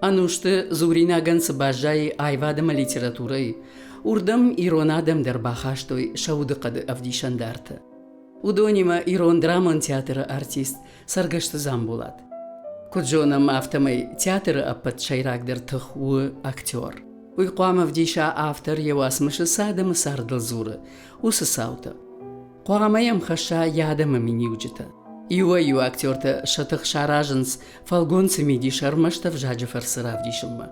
Ӕнусты дзуринагӕн цы баззайы аивад ӕмӕ литературӕйы, уырдӕм ирон адӕм дӕр бахастой сӕ удыхъӕды ӕвдисӕндартӕ. Уыдонимӕ ирон драмон театры артист Цӕргӕсты Дзамболат. Куыд зонӕм, афтӕмӕй театры ӕппӕт сӕйрагдӕр тых у актер. Уый хъуамӕ ӕвдиса автор йӕ уацмысы цы адӕмы цардыл дзуры, уыцы цаутӕ. Хъуамӕ йӕм хӕсса йӕ адӕмы миниуджытӕ. Иуӕй-иу актертӕ сӕ тых саразынц фӕлгонцы мидис ӕрмӕст ӕвзаджы фӕрцы равдисынмӕ.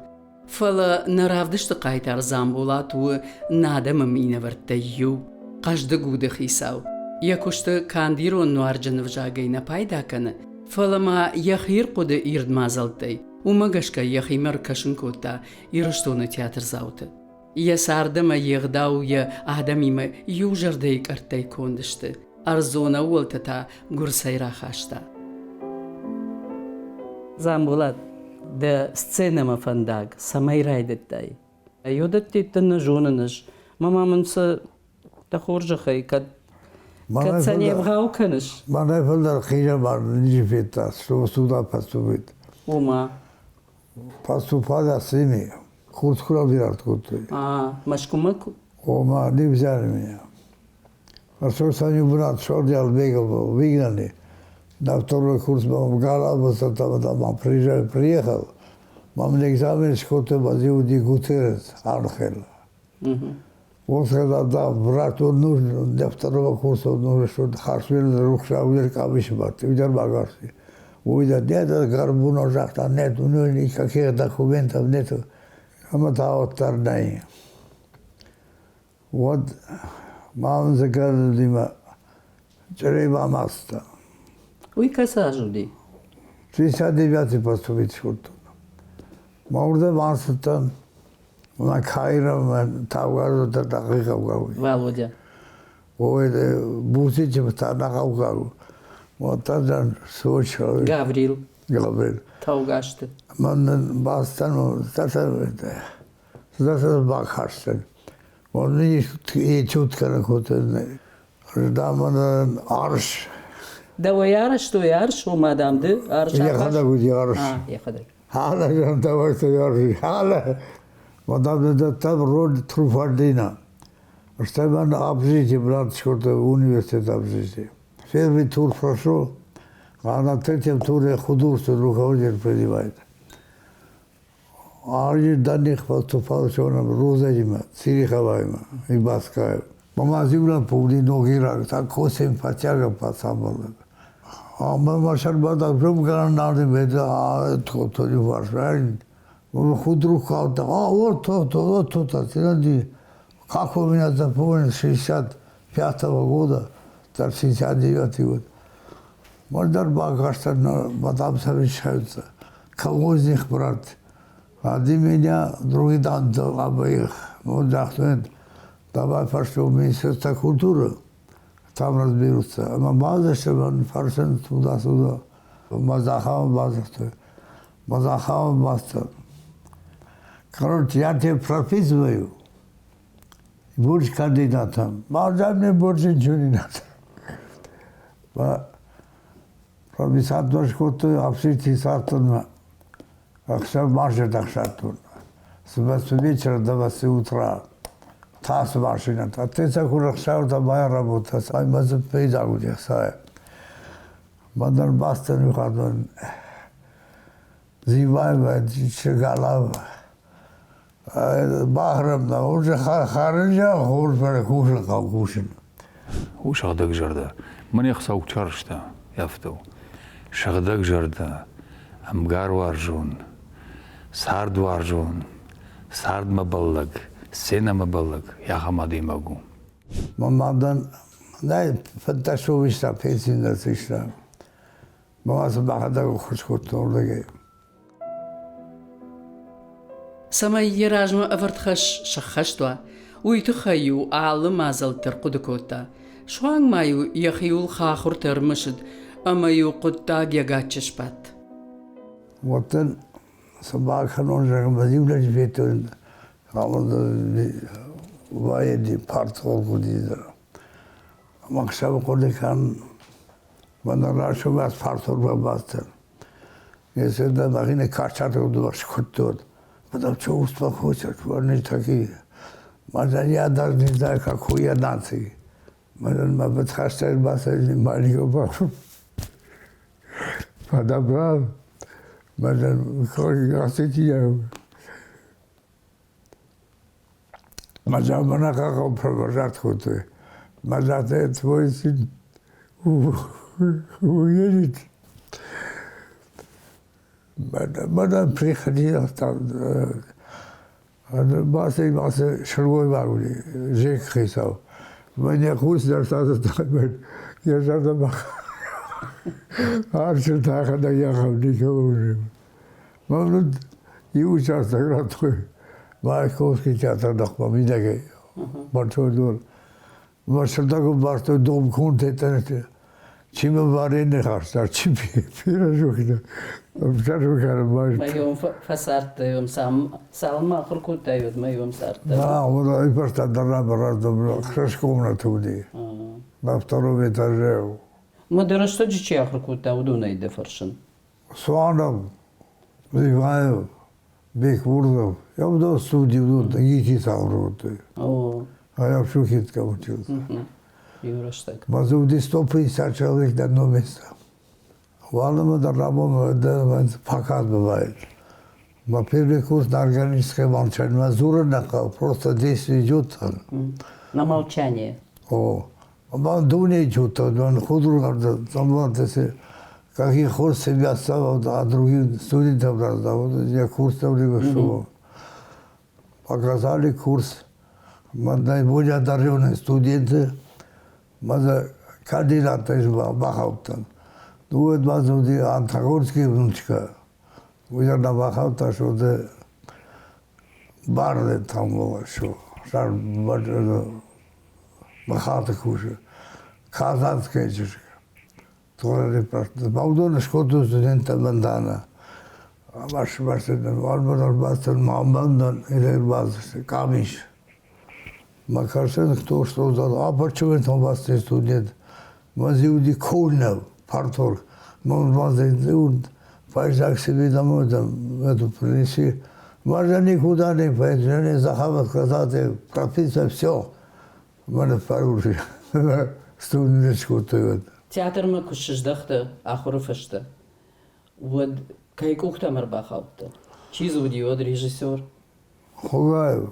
Фӕлӕ нӕ равдысты хъайтар Дзамболат у нӕ адӕмы минӕвӕрттӕй иу, хъӕздыг уды хицау. Йӕ куысты канд ирон нуарджын ӕвзагӕй нӕ пайда кӕны, фӕлӕ ма йӕхи ӕрхъуыды ирд мадзӕлттӕй, уымӕ гӕсгӕ йӕхимӕ ӕркӕсын кодта Ирыстоны театрдзауты. Йӕ цард ӕмӕ йе гъдау йӕ адӕмимӕ иу зӕрдӕйы къӕрттӕй конд сты, ӕрдзон ӕууӕлтӕ та гуырцӕй рахаста. Дзамболат, дӕ сценӕмӕ фӕндаг цӕмӕй райдыдтай? Йодӕттӕ нӕ зонын ӕз. Мама мын сӕ дӕ хорзӕхӕй кӕд кӕд сӕ не вгъау кӕныс? Мӕнӕй фылдӕр хъизӕмар ничи федта, суда поступит. Ома? Поступала с ними. Куртку разбирать кодтой. А, Мӕскуымӕ куы? Ома, не взяли меня. А что сами брат Шордял бегал, выгнали. На второй курс мам Галабаса там, там приезжал, приехал. Мам на экзамен шкоты возил Гутеррес, Анхел. Вот когда да, брат, он нужен для второго курса, он нужен, что Харсвин Рухшауер Кавишбат, Уйдер Багарси. Уйдер, нет, горбуна жахта нет, у него никаких документов нет. Ӕмӕ та уӕддӕр нӕй. Уӕд ма закӕрдимӕ чъырӕй бамаста. Уый кӕцы аз уыди? 69-ы поступить скодтон. Ма уырдӕм ацыдтӕн, мӕ Каирӕмӕ Таугазы дӕхъихъӕуккаг. Валодя. Ой, Бурсичы та нӕхъӕуккаг. Вот тогда Сочи. Гаврил. Гаврил. Таугазты. Мӕн бацыдтӕн, цыдӕртӕ бакастӕн. Он и чутка кодта. Ждам арс. Дӕуӕй арӕзтой арс, ома дам ды арс Йӕхӕдӕг уыди арс. Йӕхӕдӕг. Hala дӕуӕй арс. Hala. Мадам дӕттам роль Труфардина. Стӕй мӕн общежитие брат скодта университет общежитие. Первый тур прошел, а на третьем туре художественный руководитель принимает. Они до них поступал, что он Розаима, Цирихаваима и Баскаев. Мама пули ноги рак, так косим потяга пацамала. А мы машар бада жум надо беда, а то то не ваш. Худрук а вот то, то, вот то, то, как у меня запомнил 65-го года, 69-й год. Мордар Багаштан, мадам совещаются. Кого из них брать? Один меня, другой дан обоих. Вот давай пошлем в Министерство культуры, там разберутся. А база, чтобы фаршен туда-сюда. Мазахам база, Мазахам база. Короче, я тебе прописываю. Будешь кандидатом. А мне больше ничего не надо. Прописать করতে обсидти сартон Ахшав маршет ахшатун. С вечера до 8 утра. Тас машина. А ты такой ахшав, там моя работа. Сай мазы пейзагу сай. Мадан бастан юхадон. Зимай чигалав. Бахрам уже харынжа хурфер кушин кушин. У сыгъдӕгзӕрдӕ. Мӕн Хуыцау куыд сарӕзта, афтӕ у. Сыгъдӕгзӕрдӕ, ӕмгаруарзон, цардуарзон, цардмӕ бӕллӕг, сценӕмӕ бӕллӕг ахӕм адӕймаг у. Мӕ мадӕн нӕй фӕддӕсовиста пенсионер систа. Мӕ цы мӕхӕдӕг ӕххуыс кодтон уырдыгӕй. Цӕмӕй йӕ размӕ ӕвӕрд хӕс сӕххӕст уа, уый тыххӕй-иу алы мадзӕлтты ӕрхъуыды кодта. Суанг ма-иу йӕхиуыл хахуыртӕ ӕрмысыд ӕмӕ-иу хъуыддаг йӕ гаччы сбадт. Уӕддӕр цы бакӕнон, зӕгъын, мӕ иу лӕджы федтон, военный парторг уыди дӕр. Ӕхсӕвы хъуыды кӕн, мӕнӕ райсомӕ парторгмӕ бацыдтӕн. Если да машина качать скрутит. Потом что успокоиться, они такие. Я даже не знаю, какой я нации. Маленького подобрал. Мазате твой сын уедет. Мадам приходила там, басы сылгоймаг уыди, зекы хицау. Мӕн йӕ хъус дӕр сасыдта, йӕ зӕрдӕмӕ арсы тахӕнӕг йӕхӕм никӕуыл. Мӕн уыд иу участок радтой Маяковский театры ныхмӕ мидӕгӕй, Большой двор. Мӕ сырдӕгыл бастой домконтӕ Чи мӕ барӕй не хаста, чи бирӕ Моем фӕцардтӕ, цалынмӕ ахуыр кодтай, уӕдмӕ йӕм цардтӕ. Да, вот и просто дара шесть комнат уыди. На втором этаже. Мӕ дӕ рӕстӕджы чи ахуыр кодта, уыдонӕй дӕ фӕрсын. Суанов, Иваев, Бекмурзов. Я в студии, ГИТИС ахуыр кодтой. А я в Шухинском учился. Иу рӕстӕг. Уыди 150 человек на одно место. Уалынмӕ дӕр рабон показ бывает. Ма первый курс на органическое молчание. Мазура на просто действие идет. На молчание. О, ма дуне идет, он худрук, там какие хор себя стал, а другим студентам раздал. Я курс там что показали курс. Наиболее одаренные студенты, кандидаты бахауттан. Уӕд ма дзы уыди Антагорская внучка. Уый дӕр нӕ бахаудта, что ты барды там было, что Махаты кусы. Казанская чызг. Уыдон скодтой студенттӕ бандана. Къамис. Ма кӕсын, кто что а почему это у вас не студент? Мазиуди Кольнов, парторг. Он поезжай к себе домой, там, эту принеси. Можно никуда не поедешь, не захавать сказать, прописано все. Мене порушили. Студент скодтой. Театрмӕ куы сыздӕхтӕ ахуыры фӕстӕ, уӕд кӕй къухтӕм ӕрбахаудтӕ? Чи дзы уыди уӕд режиссер? Хугаев.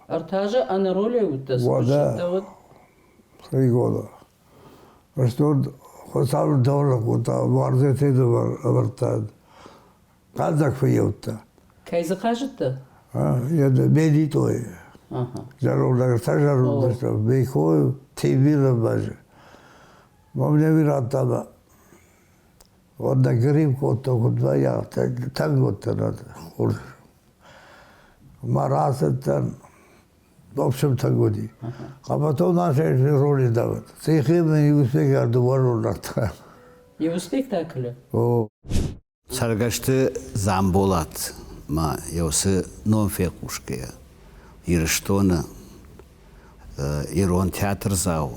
Ӕртӕ азы ӕнӕ ролӕй уыдтӕ, цы Уӕдӕ. уӕд? Три года. Что Хуыцауы дӕллӕг кодта, уарзетӕй ӕвӕрдта. Хъӕлдзӕг фыййӕуттӕ. Кӕй дзы хъазыдтӕ? Медитой. Зӕронд ӕртӕ зӕронд Бейко, Тибилы базы. Мамневи радта Уӕдӕ грим кодта, куыд вӕййы, тӕнг уыдтӕн хорз. Мӕ рацыдтӕн, в общем, тӕнг уыди. А потом наши роли давать. Цехи мы иу спектакль дыууӕ роль радта. Иу спектаклы? О. Цӕргӕсты Дзамболат ма йӕ уыцы ном фехъусгӕйӕ, Ирыстоны ирон театрдзау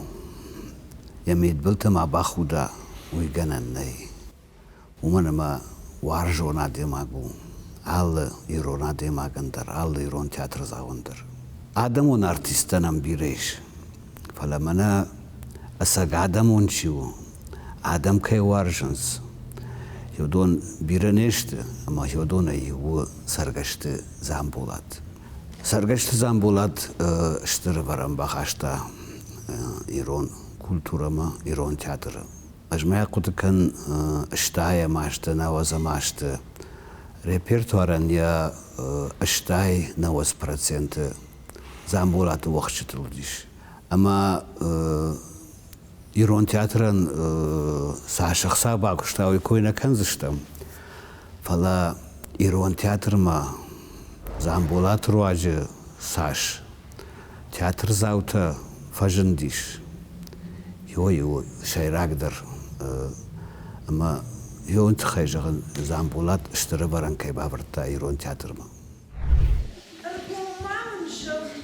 йӕ мидбылты ма бахуда, уый гӕнӕн нӕй. Уымӕн ӕмӕ уарзон адӕймаг у алы ирон адӕймагӕн дӕр, алы ирон театрдзауӕн дӕр. Адӕмон артисттӕ нӕм бирӕ ис, фӕлӕ мӕнӕ ӕцӕг адӕмон чи у, адӕм кӕй уарзынц, уыдон бирӕ не сты, ӕмӕ уыдонӕй иу у Цӕргӕсты Дзамболат. Цӕргӕсты Дзамболат стыр ӕвӕрӕн бахаста ирон культурӕмӕ, ирон театры. Ӕз ма хъуыды кӕн стайӕм азты, нӕуӕдзӕм азты репертуарӕн йӕ 90% Дзамболаты уӕхсчытыл уыдис. Ӕмӕ ирон театрӕн цас ӕхца бакуыста, уый кой нӕ кӕндзыстӕм, фӕлӕ ирон театрмӕ Дзамболаты руаджы цас театрдзаутӕ фӕзындис, иуӕй-иу сӕйрагдӕр ӕмӕ иуы тыххӕй зӕгъын, Дзамболат стыр ӕвӕрӕн кӕй бавӕрдта ирон театрмӕ. Ӕргом ма мын зӕгъ,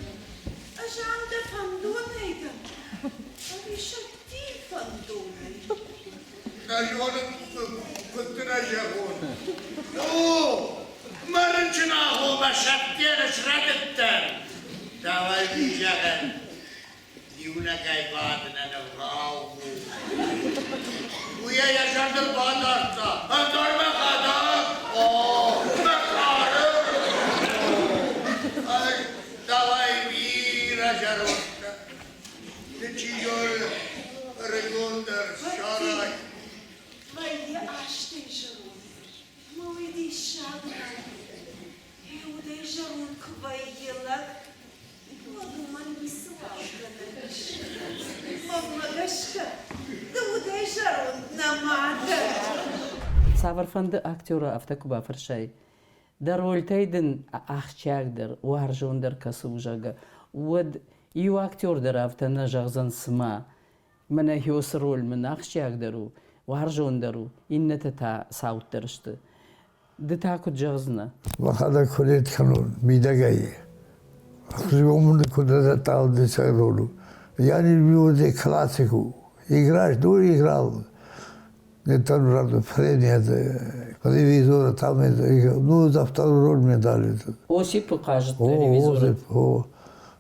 ӕз ам дӕ фӕндонӕй дӕн, ӕви Сӕттийы фӕндонӕй? Нӕ зонын, куыд дын Куыннӕ зӕгъон? Ну, мӕ рынчын агъоммӕ сӕттӕн срӕдыдтӕн. Дӕуӕй зӕгъӕн, иунӕгӕй бадынӕн ӕвгъау у. Уый йӕ зӕрдыл бадардта, ӕндӕр мӕхӕдӕг, о, мӕ кары. Ӕз дӕуӕй бирӕ зӕронддӕр. Ды чи зоны, ӕрыгондӕр ссарай. Вӕййы азтӕй зӕронд, ӕмӕ уый диссаг нӕу. Йӕ удӕй зӕронд куы вӕййы лӕг, уӕд уымӕн ницыуал гӕнӕн ис. Мӕнмӕ гӕсгӕ, ды удӕй зӕронд нӕма дӕ. Цавӕрфӕнды актеры афтӕ куы бафӕрсай, дӕ рольтӕй дын ахсджиагдӕр, уарзондӕр кӕцы у, зӕгъгӕ, уӕд иу актер дӕр афтӕ нӕ зӕгъдзӕн, цыма мӕнӕ Хёсы роль мын ахсджиагдӕр у, уарзондӕр у, иннӕтӕ та цауддӕр сты. Ды та куыд зӕгъдзынӕ? Мӕхӕдӕг куы кӕнон мидӕгӕй, ӕхсызгон куыд дӕ роль у. Я не люблю эти классику. Играешь, ну играл. Не там правда премия, ревизора там, ну за вторую роль мне дали. Осип хъазыд ревизора. Осип, о.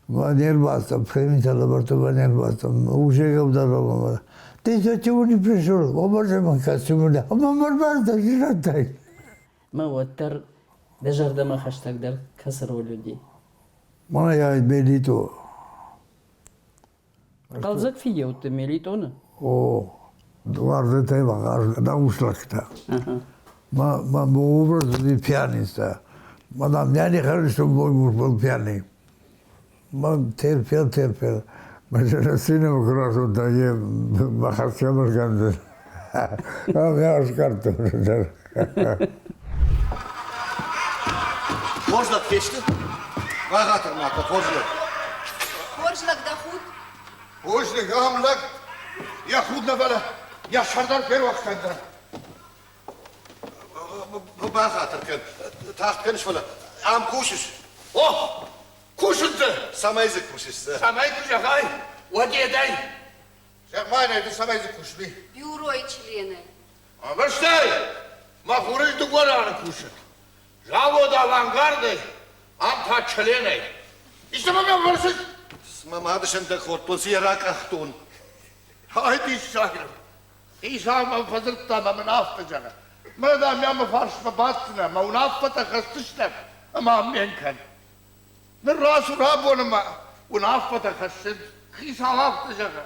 Не рбацам, премия лаборатория не рбацам, уже говорил, Ты чего не пришел? О, боже мой, костюм, а мама рбацам, Мӕ уӕддӕр дӕ зӕрдӕмӕ хӕстӕгдӕр кӕцы роль уыди? Мӕнӕ я Мелито. Хъӕлдзӕг фиййӕутты Мелитоны? О, дуардзӕтӕй наушнӕгтӕ. Мӕ образ уыди пианиста. Мадам, я не хочу, чтобы мой муж был пьяный. Терпел, терпел. Сыном хорошо, да я махасемыр кӕндзӕн. Хорз лӕг фесты? Бӕгъатыр ма хорз лӕг. Хорз лӕг дӕ худ? Хорз лӕг, ахӕм лӕг йӕ худ нӕ фӕлӕ йӕ сӕр дӕр ферох кӕндзӕн. Бахатыр кӕн, тагъд кӕныс, фӕлӕ ам кусыс? О, кусын дзы! Цӕмӕй дзы кусыс? Цӕмӕй куы зӕгъай, уӕд едӕй. Зӕгъ-ма, ды цӕмӕй дзы кусыс, уый? Бюройы членӕй. Ӕмӕстӕй мӕ хуры дыууӕ раны кусын. Завод авангардӕй, ам та членӕй. Исты мӕ фӕрсыс? Мӕ мады сӕндӕг хордтон, цы йӕ ракъахтон. Ай диссаг! Хицау мӕм фӕдзырдта ӕмӕ мын афтӕ зӕгъы: Мӕнӕ, дам, мӕ фарсмӕ баддзынӕ, мӕ уынаффӕтӕ хӕсдзыстӕм ӕмӕ аммен кӕн. Ныр рацу рабон ӕмӕ уынаффӕтӕ хӕссынц. Хицау афтӕ зӕгъы: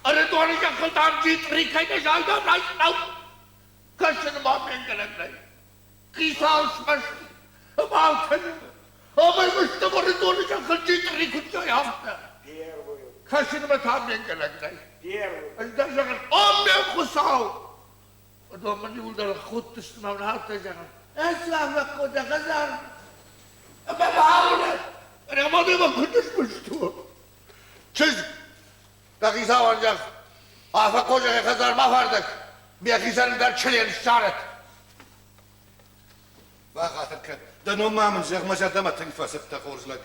Ӕрыдоны зӕххыл, дам, джитъри кӕй нӕ загътам, раст нӕу. Кӕсын ӕмӕ амменгӕнӕг нӕй. Хицау смӕсты ӕмӕ афтӕ зӕгъы: Амӕй фӕстӕмӕ Ӕрыдоны зӕххыл джитъри куыд зайы, афтӕ. Кӕсын ӕмӕ та амменгӕнӕг нӕй. Ӕз дӕр зӕгъын: Аммен, Хуыцау! Уыдон мын иуылдӕр худтысты мӕ мын афтӕ зӕгъын: Ӕз Афӕхъо дӕ хӕдзар ӕмӕ мӕ ауынӕд, ӕмӕ куыд ысмыстон. Чызг, дӕ хицауӕн зӕгъ, Афӕхъо зӕгъы хӕдзармӕ афардӕг, мӕхицӕн дӕр член ссарӕд. Бахатыр кӕн, дӕ ном ма мын зӕгъ, мӕ зӕрдӕмӕ тынг фӕцыдтӕ, хорз лӕг.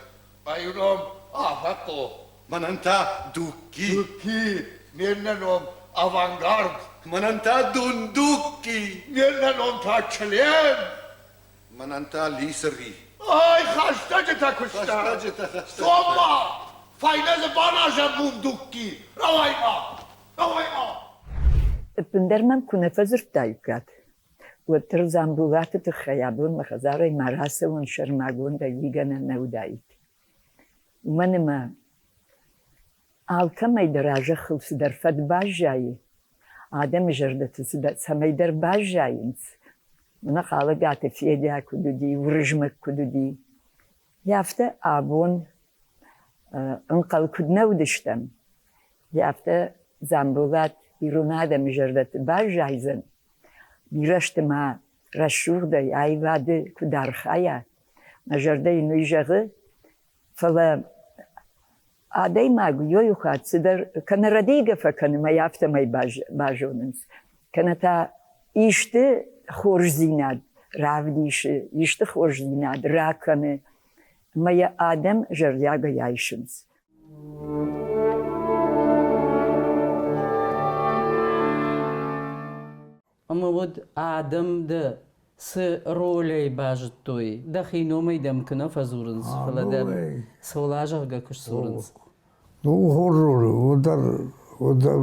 Мӕ иу ном Афӕхъо. Мӕнӕн та Дукки. Дукки, ме ннӕ ном Авангард. Мӕнӕн та Дундукки. Ме ннӕ ном та Член. Мӕнӕн та Лисыри. Ай, хӕстӕджытӕ куыста. Хӕстӕджытӕ, хӕстӕджытӕ. Цом-ма, фӕйнӕ дзы баназӕм Бундукки. Рауай-ма, рауай-ма. Ӕппындӕр мӕм куы нӕ фӕдзырдтаиккат, уӕддӕр Дзамбулаты тыххӕй абон мӕ хӕдзарӕй ма рацӕуон сӕрмагондӕй уый гӕнӕн нӕ уыдаид. Уымӕн ӕмӕ алкӕмӕй дӕр а зӕххыл цыдӕр фӕд баззайы, адӕмы зӕрдӕты цыдӕр цӕмӕйдӕр баззайынц. Мӕнӕ Хъалыгаты Федя куыд уыди, Уырызмӕг куыд уыди. Афтӕ абон ӕнхъӕл куыд нӕ уыдыстӕм, афтӕ Дзамболат ирон адӕмы зӕрдӕты баззайдзӕн. Бирӕ сты ма рӕсугъдӕй, аивады куыд архайа, мӕ зӕрдӕ йын уый зӕгъы, фӕлӕ адӕймаг иу хатт цыдӕр кӕнӕ рӕдийгӕ фӕкӕны мӕ йӕ афтӕмӕй базонынц, кӕнӕ та исты хорздзинад равдисы, исты хорздзинад ракӕны, ӕмӕ йӕ адӕм зӕрдиагӕй айсынц. Ӕмӕ уӕд адӕм дӕ цы ролӕй базыдтой, дӕхи номӕй дӕм куы нӕ фӕдзурынц, фӕлӕ дӕм Цола, зӕгъгӕ, куы сдзурынц. Ну, хорз роль уӕддӕр, уӕддӕр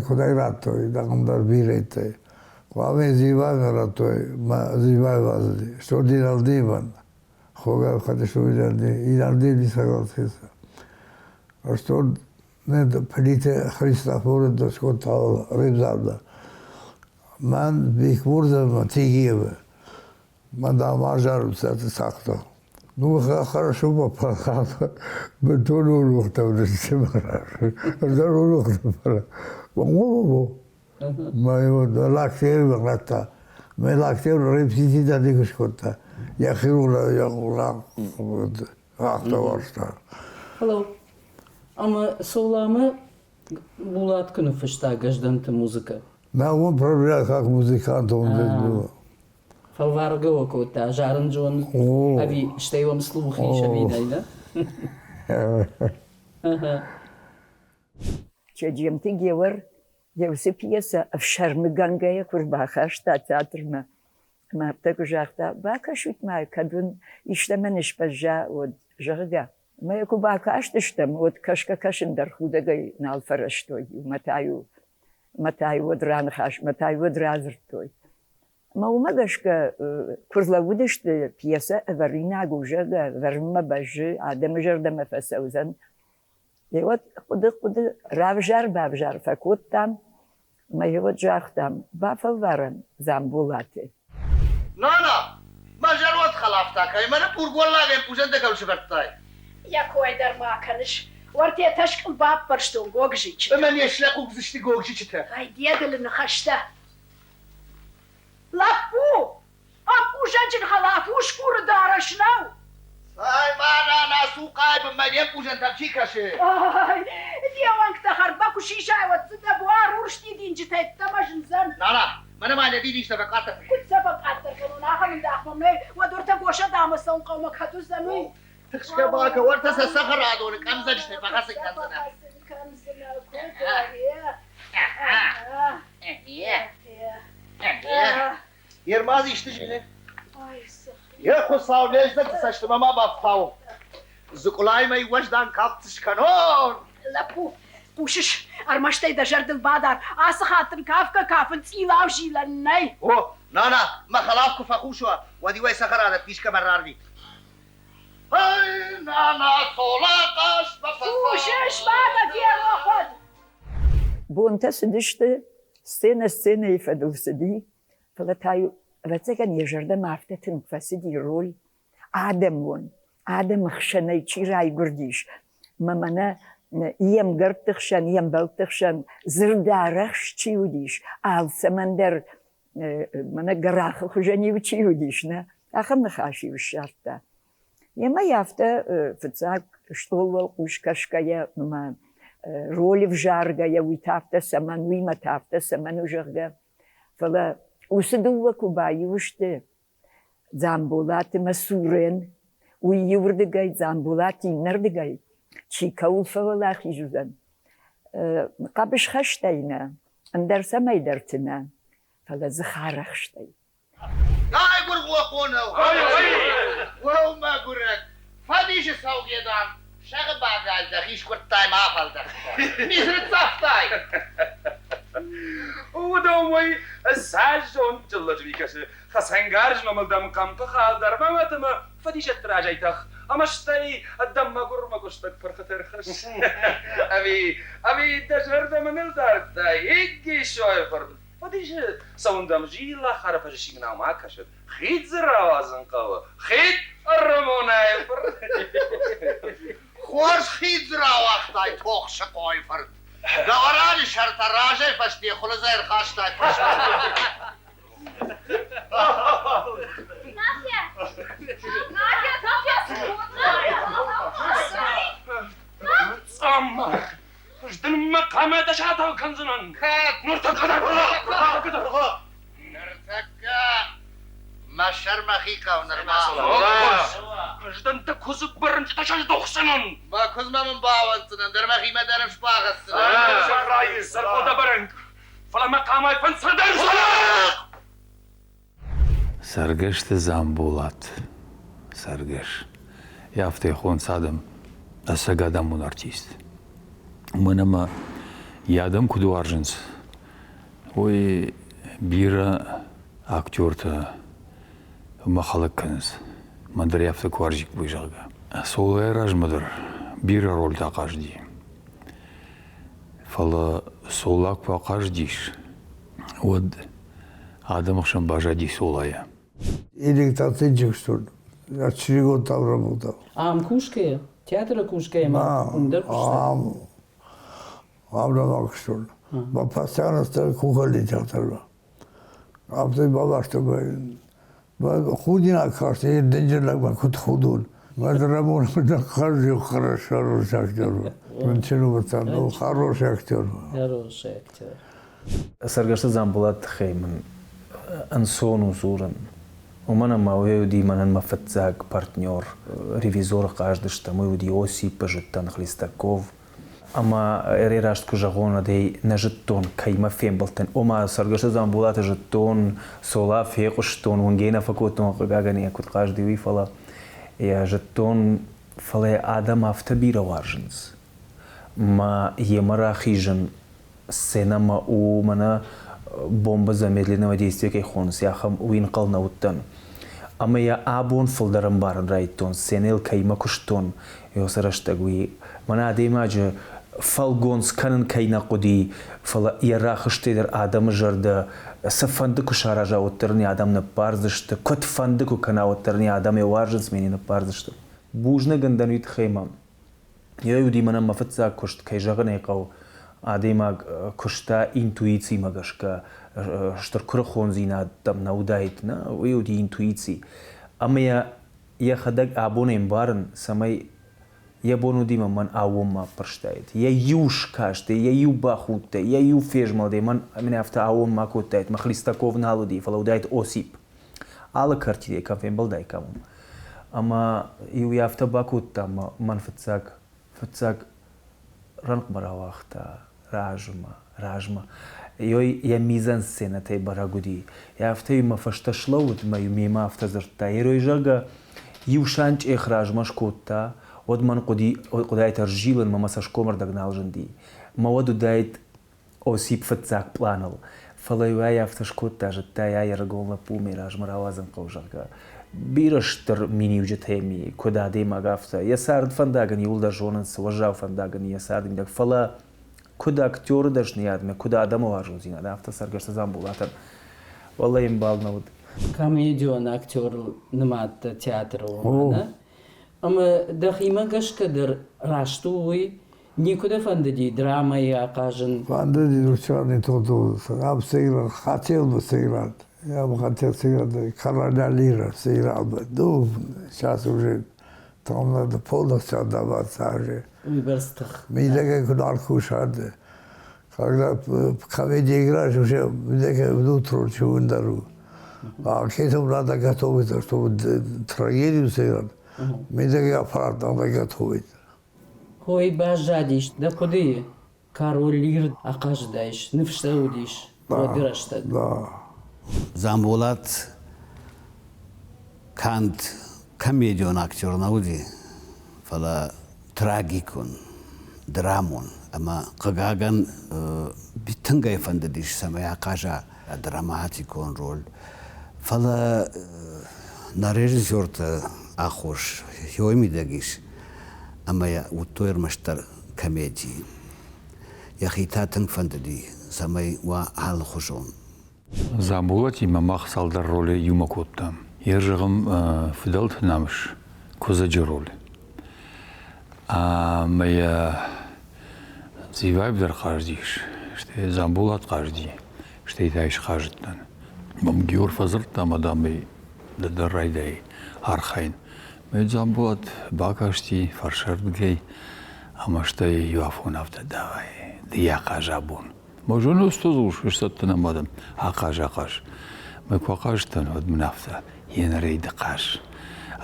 куыдӕй радтой, дӕр бирӕтӕй. Хъуамӕ Зивӕгӕн радтой, мӕ Зивӕг бацыди. Что Диналдиевӕн, Хогар Хадишвили Иналдиев не согласился. Что Плите Христофоры досконтал Рыбзарда. Мӕн Бекмурза Тигиевы. Мадам азарут сахта. Ну, хорошо попал. Бытон урухта Ӕрдӕр урухта. Во-во-во. Лактер радта. Мӕ лактер репетици дӕр скодта. Йӕхи ула афтӕ уарзта. Фӕлӕ ӕмӕ Соламы Булат куы ныффыста Гӕздӕнты музыкӕ. Мӕ уым проблемӕ как музыкант он было. Фӕлваргӕ уӕ кодта, зарын зон, ӕви стӕй уӕм слух ис ӕви нӕй, нӕ? Чеджемты Геор йӕ уыцы пьесӕ ӕфсӕрмыгӕнгӕйӕ куы рбахаста театрмӕ, ӕмӕ афтӕ куы загъта, бакӕсут-ма, кӕд уын истӕмӕн сбӕзза, уӕд, зӕгъгӕ. Ӕмӕ йӕ куы бакастыстӕм, уӕд кӕсгӕ-кӕсын дӕр худӕгӕй нал фӕрӕзтой. Мӕ та-иу мӕ та-иу уӕд раныхас, мӕ та-иу уӕд радзырдтой. Ӕмӕ уымӕ гӕсгӕ куы рлӕууыдысты, пьесӕ ӕвӕринаг у, зӕгъгӕ, ӕвӕрынмӕ бӕззы, адӕмы зӕрдӕмӕ фӕцӕудзӕн, Уӕд хъуыды-хъуыды равзар-бавзар фӕкодтам ӕмӕ йӕ уӕд загътам, бафӕлварӕм Дзамболаты. Нана, мӕ зӕронд хӕлафтӕ кӕй мӕнӕ пурголлагӕн пузӕнтӕ кӕм сӕвӕрдтай? Йӕ кой дӕр ма кӕныс. Уӕртӕ тӕскъыл баппӕрстон гогзичытӕ. Ӕмӕ не слӕхъугдзысты гогзичытӕ. Ай, де дылы ныхӕстӕ. Лӕппу, Ӕмпъузӕнджын хӕлаф усгуры дарӕс нӕу. Цӕй, мӕнӕ нӕ цухъайы бынмӕ не мпъузӕнтӕм чи кӕсы? Ай, де уӕнгтӕ хӕрдмӕ куы сисай, уӕд дзы дӕ буар урс дидинджытӕ йеддӕмӕ зындзӕн. Нана, мӕнӕ ма нӕ дидинджытӕ фӕкъаддӕр Куыд сӕ фӕкъаддӕр кӕнон, ахӕм ӕндах мӕм нӕй, уӕд уӕртӕ Госӕдамӕ цӕуын хъӕумӕ кӕд уыдзӕн, уый? Тыхсгӕ бакӕ, уӕртӕ сӕ цӕхӕрадоны къӕмдзӕджытӕй фӕхӕцын кӕндзынӕ. Фӕхӕцын кӕндзынӕ, куыд, Ермаз исты зыны? Йӕ Хуыцау не знӕгты цӕстмӕ ма бафтау. Дзыкъулаймӕ уӕздан кафт скӕнон! Лӕппу, хъусыс, ӕрмӕст ӕй дӕ зӕрдыл бадар, ацы хатт ын кафгӕ-кафын цъилау зилӕн нӕй. О, нана, мӕ хӕлаф куы фӕхъус уа, уӕд-иу ӕй цӕхӕрадӕтты искӕмӕ рарвит. Ай, нана, цола хъазтмӕ Хъусыс, ма дӕ ферох уӕд! Бонтӕ цыдысты, сценӕ сценӕйы фӕдыл цыди, фӕлӕ та-иу, ӕвӕццӕгӕн, йӕ зӕрдӕмӕ афтӕ тынг фӕцыди роль адӕмон, адӕмы хсӕнӕй чи райгуырдис, мӕ мӕнӕ йе мгӕртты хсӕн, йе мбӕлтты хсӕн дзырдарӕхст чи уыдис, алцӕмӕн дӕр мӕнӕ гӕрахы хуызӕн-иу чи уыдис, нӕ, ахӕм ныхас-иу ссардта. Емӕ афтӕ фыццаг стъол уӕлхъус кӕсгӕйӕ ӕмӕ роль ӕвзаргӕйӕ, уый та афтӕ цӕмӕн, уыимӕ та афтӕ цӕмӕн у, зӕгъгӕ. Фӕлӕ уыцы дыууӕ куы баиу сты, Дзамболат ӕмӕ Сурен, уый иуырдыгӕй, Дзамболат иннӕрдыгӕй, чи кӕуыл фӕуӕлахиз уыдзӕн? Хъӕбысхӕстӕй нӕ, ӕндӕр цӕмӕйдӕрты нӕ, фӕлӕ дзыхарӕхстӕй. Райгуыргъохъоныл! Уӕу, мӕгуырӕг, фӕдисы цӕугӕ, дам, сӕгъы багал дӕхи скъуырдтай ма афӕлдӕхтӕ. Мих ныццавтай! Уыдон уый цас зондджын лӕджы ми кӕсы, хӕцӕнгарз номыл дӕм хъӕмпы хал дӕр ма уӕд ӕмӕ фӕдисӕтты разӕй тӕх, ӕмӕ стӕй дӕ мӕгуырмӕ куыстӕг пырхытӕ ӕрхӕсс. Ӕви, ӕви дӕ зӕрдӕмӕ нылдардтай, Иггисойы фырт, Фӕдисы цӕуын дӕм зилахары фӕзы сигнал ма кӕсӕд. Хид дзы рауадзын хъӕуы, хид ӕрмонайы фырт. Хорз хид дзы рауагътай, Тохсыхъойы фырт. Гавараны сӕртӕ разӕй фӕсте хуылыдзӕй ӕрхастай фӕстӕмӕ. Нафия! Нафия, Нафия, цы кодтай? Цъаммар! Ӕз дын мӕ хъамӕ дӕ сатау кӕндзынӕн. Кӕд? Ныртӕккӕ дӕр! Ныртӕккӕ мӕ сӕр мӕхи хъӕуы нырма. Ӕз дын дӕ куыдзы бырынчъытӕ сӕздохдзынӕн. Мӕ куыдзмӕ мын бауӕнддзынӕн, дӕр мӕхимӕ дӕр сбагъӕцдзынӕн. Сӕррайы сӕргъо дӕ бырынкъ, фӕлӕ мӕ хъамайы фӕндцӕрдӕр! Цӕргӕсты Дзамболат. Цӕргӕс. Йӕ афтӕ хонынц адӕм, ӕцӕг адӕмон артист. Уымӕн ӕмӕ йӕ адӕм куыд уарзынц, уый бирӕ актертӕ ӕмӕ хӕлӕг кӕнынц. Мӕн дӕр афтӕ куы уарзиккой, зӕгъгӕ. Солӕйы размӕ дӕр бирӕ рольтӕ ахъазыди. Фӕлӕ Солӕ куы ахъазыдис, уӕд адӕмы хсӕн баззади Солӕйӕ. Электротехникстон, очередной там работал. Ам кусгӕйӕ? Театры кусгӕйӕ ма уым дӕр куыста? Ам, ам нӕма куыстон. Ма постоянно кухонный театрмӕ. Афтӕ бабастон Худинаг каст, дынджыр лӕгмӕ куыд худон. Мадрамон хороший актер. Ну, хороший актер. Хороший актер. Цӕргӕсты Дзамболаты тыххӕй мын ӕнцон у дзурын. Уымӕн ӕмӕ уый уыди мӕнӕн мӕ фыццаг партнер. Ревизоры хъаздыстӕм, уый уыди Осипы, зыдтӕн Хлестаков. Ӕмӕ ӕрӕй раст куы зӕгъон, уӕд ӕй нӕ зыдтон, кӕимӕ фембӕлдтӕн. Ома, Цӕргӕсы Дзамболаты зыдтон, Цола фехъуыстон, уынгӕй нӕ фӕкодтон, хъыгагӕн йӕ куыд хъазыди, уый, фӕлӕ йӕ зыдтон, фӕлӕ йӕ адӕм афтӕ бирӕ уарзынц. Мӕ йемӕ рахизын сценӕмӕ у мӕнӕ бомба замедленного действия кӕй хонынц, ахӕм уый ӕнхъӕл нӕ уыдтӕн. Ӕмӕ йӕ абон фылдӕр ӕмбарын райдыдтон, сценӕйыл кӕимӕ куыстон, уыцы рӕстӕг уый мӕнӕ адӕймаджы фӕлгонц кӕнын кӕй нӕ хъуыди, фӕлӕ йӕ рӕхыстӕй дӕр адӕмы зӕрдӕ цыфӕнды куы сараза, уӕддӕр ын йӕ адӕм ныббардзысты, куыдфӕнды куы кӕна, уӕддӕр ын йӕ адӕм йӕ уарзынц ӕмӕ йын ныббардзысты. Бузныг ын дӕн уый тыххӕй мӕм. Йӕ уыди мӕнӕн мӕ фыццаг куыст, кӕй зӕгъын ӕй хъӕуы, адӕймаг куыста интуицимӕ гӕсгӕ, стыр куырыхондзинад дӕм нӕ уыдаид, нӕ, уый уыди интуици. Ӕмӕ йӕ йӕхӕдӕг абон ӕмбарын, цӕмӕй йӕ бон уыди мӕ мӕн аууонмӕ аппӕрстаид. Йӕ иу скастӕй, йӕ иу бахудтӕй, йӕ иу фезмӕлдӕй мӕн мӕнӕ афтӕ аууонмӕ акодтаид, мӕ Хлестаков нал уыди, фӕлӕ уыдаид Осип. Алы квартирӕйы кӕм фембӕлдаиккам, уым. Ӕмӕ-иу йӕ афтӕ бакодта ӕмӕ мӕн фыццаг, фыццаг рӕнхъмӕ рауагъта размӕ, размӕ. Ёй йӕ мизансценӕтӕй бӕрӕг уыди. Йӕ афтӕ-иу мӕ фӕстӕ слӕууыд ӕмӕ-иу мемӕ афтӕ дзырдта. Ерой, зӕгъгӕ, иу санчъех размӕ скодта, уӕд мӕн хъуыди, хъуыдаид ӕрзилын, мӕ мӕ цӕсгом ӕрдӕг нал зынди. Мӕ уӕд уыдаид Осип фыццаг пъланыл, фӕлӕ-иу ӕй афтӕ скодта, зыдта йӕ ӕрыгон лӕппу мӕ размӕ рауадзын хъӕуы, зӕгъгӕ. Бирӕ стыр миниуджытӕ йӕм и, куыд адӕймаг, афтӕ. Йӕ цард фӕндаг ын иууылдӕр зонынц, уӕззау фӕндаг ын йӕ царды мидӕг, фӕлӕ куыд актеры дӕсныйадмӕ, куыд адӕмы уарзондзинад, афтӕ Цӕргӕсты Дзамболатӕн уӕлӕ ӕмбал нӕ уыд. Комедион актерыл нымадта театры уымӕн, ӕмӕ дӕхимӕ гӕсгӕ дӕр раст у уый, Никуы дӕ фӕндыди драмӕйы ахъазын? Фӕндыди Ручани Тоту, ам сыграл, хотел бы сыграть. Я бы хотел сыграть короля Лира сыграл бы. Ну, сейчас уже там надо полностью отдаваться уже. Уыйбӕрц тых. Мидӕгӕй куы нал кусат, когда в комедии играешь, уже мидӕгӕй внутрь чего у. А к этому надо готовиться, чтобы трагедию сыграть. Мидӕгӕй аппарат надо готовить. Хой баззадис дӕ хъуыдыйы? Король Лир ахъазыдаис, ныфс дӕ уыдис уӕды рӕстӕг? Дзамболат канд комедион актер нӕ уыди, фӕлӕ трагикон, драмон ӕмӕ, хъыгагӕн, тынг ӕй фӕндыдис, цӕмӕй ахъаза драматикон роль. Фӕлӕ нӕ режиссерты аххос хёй мидӕг ис, ӕмӕ йӕ уыдтой ӕрмӕстдӕр комедийы. Йӕхи та тынг фӕндыди, цӕмӕй уа алыхуызон. Дзамболатимӕ мах цалдӕр ролы иумӕ кодтам. Йе зӕгъӕм, фыдӕлты намыс Куыдзӕджы роль. Ӕмӕ йӕ Зиваев дӕр хъазыдис, стӕй Дзамболат хъазыди, стӕй та схъазыдтӕн. Мӕм Геор фӕдзырдта ӕмӕ, дам, ӕй ды дӕр райдай архайын. Мӕ Дзамболат бакасти фӕрсӕрдыгӕй ӕмӕ стӕй иу афон афтӕ давай, ды йӕ ахъаз абон. Мӕ зоны устозул сыстадтӕн ӕмӕ дам, ахъаз, ахъаз. Мӕ куы ахъазыдтӕн, уӕд мын афтӕ, йе нӕрӕй ды хъаз.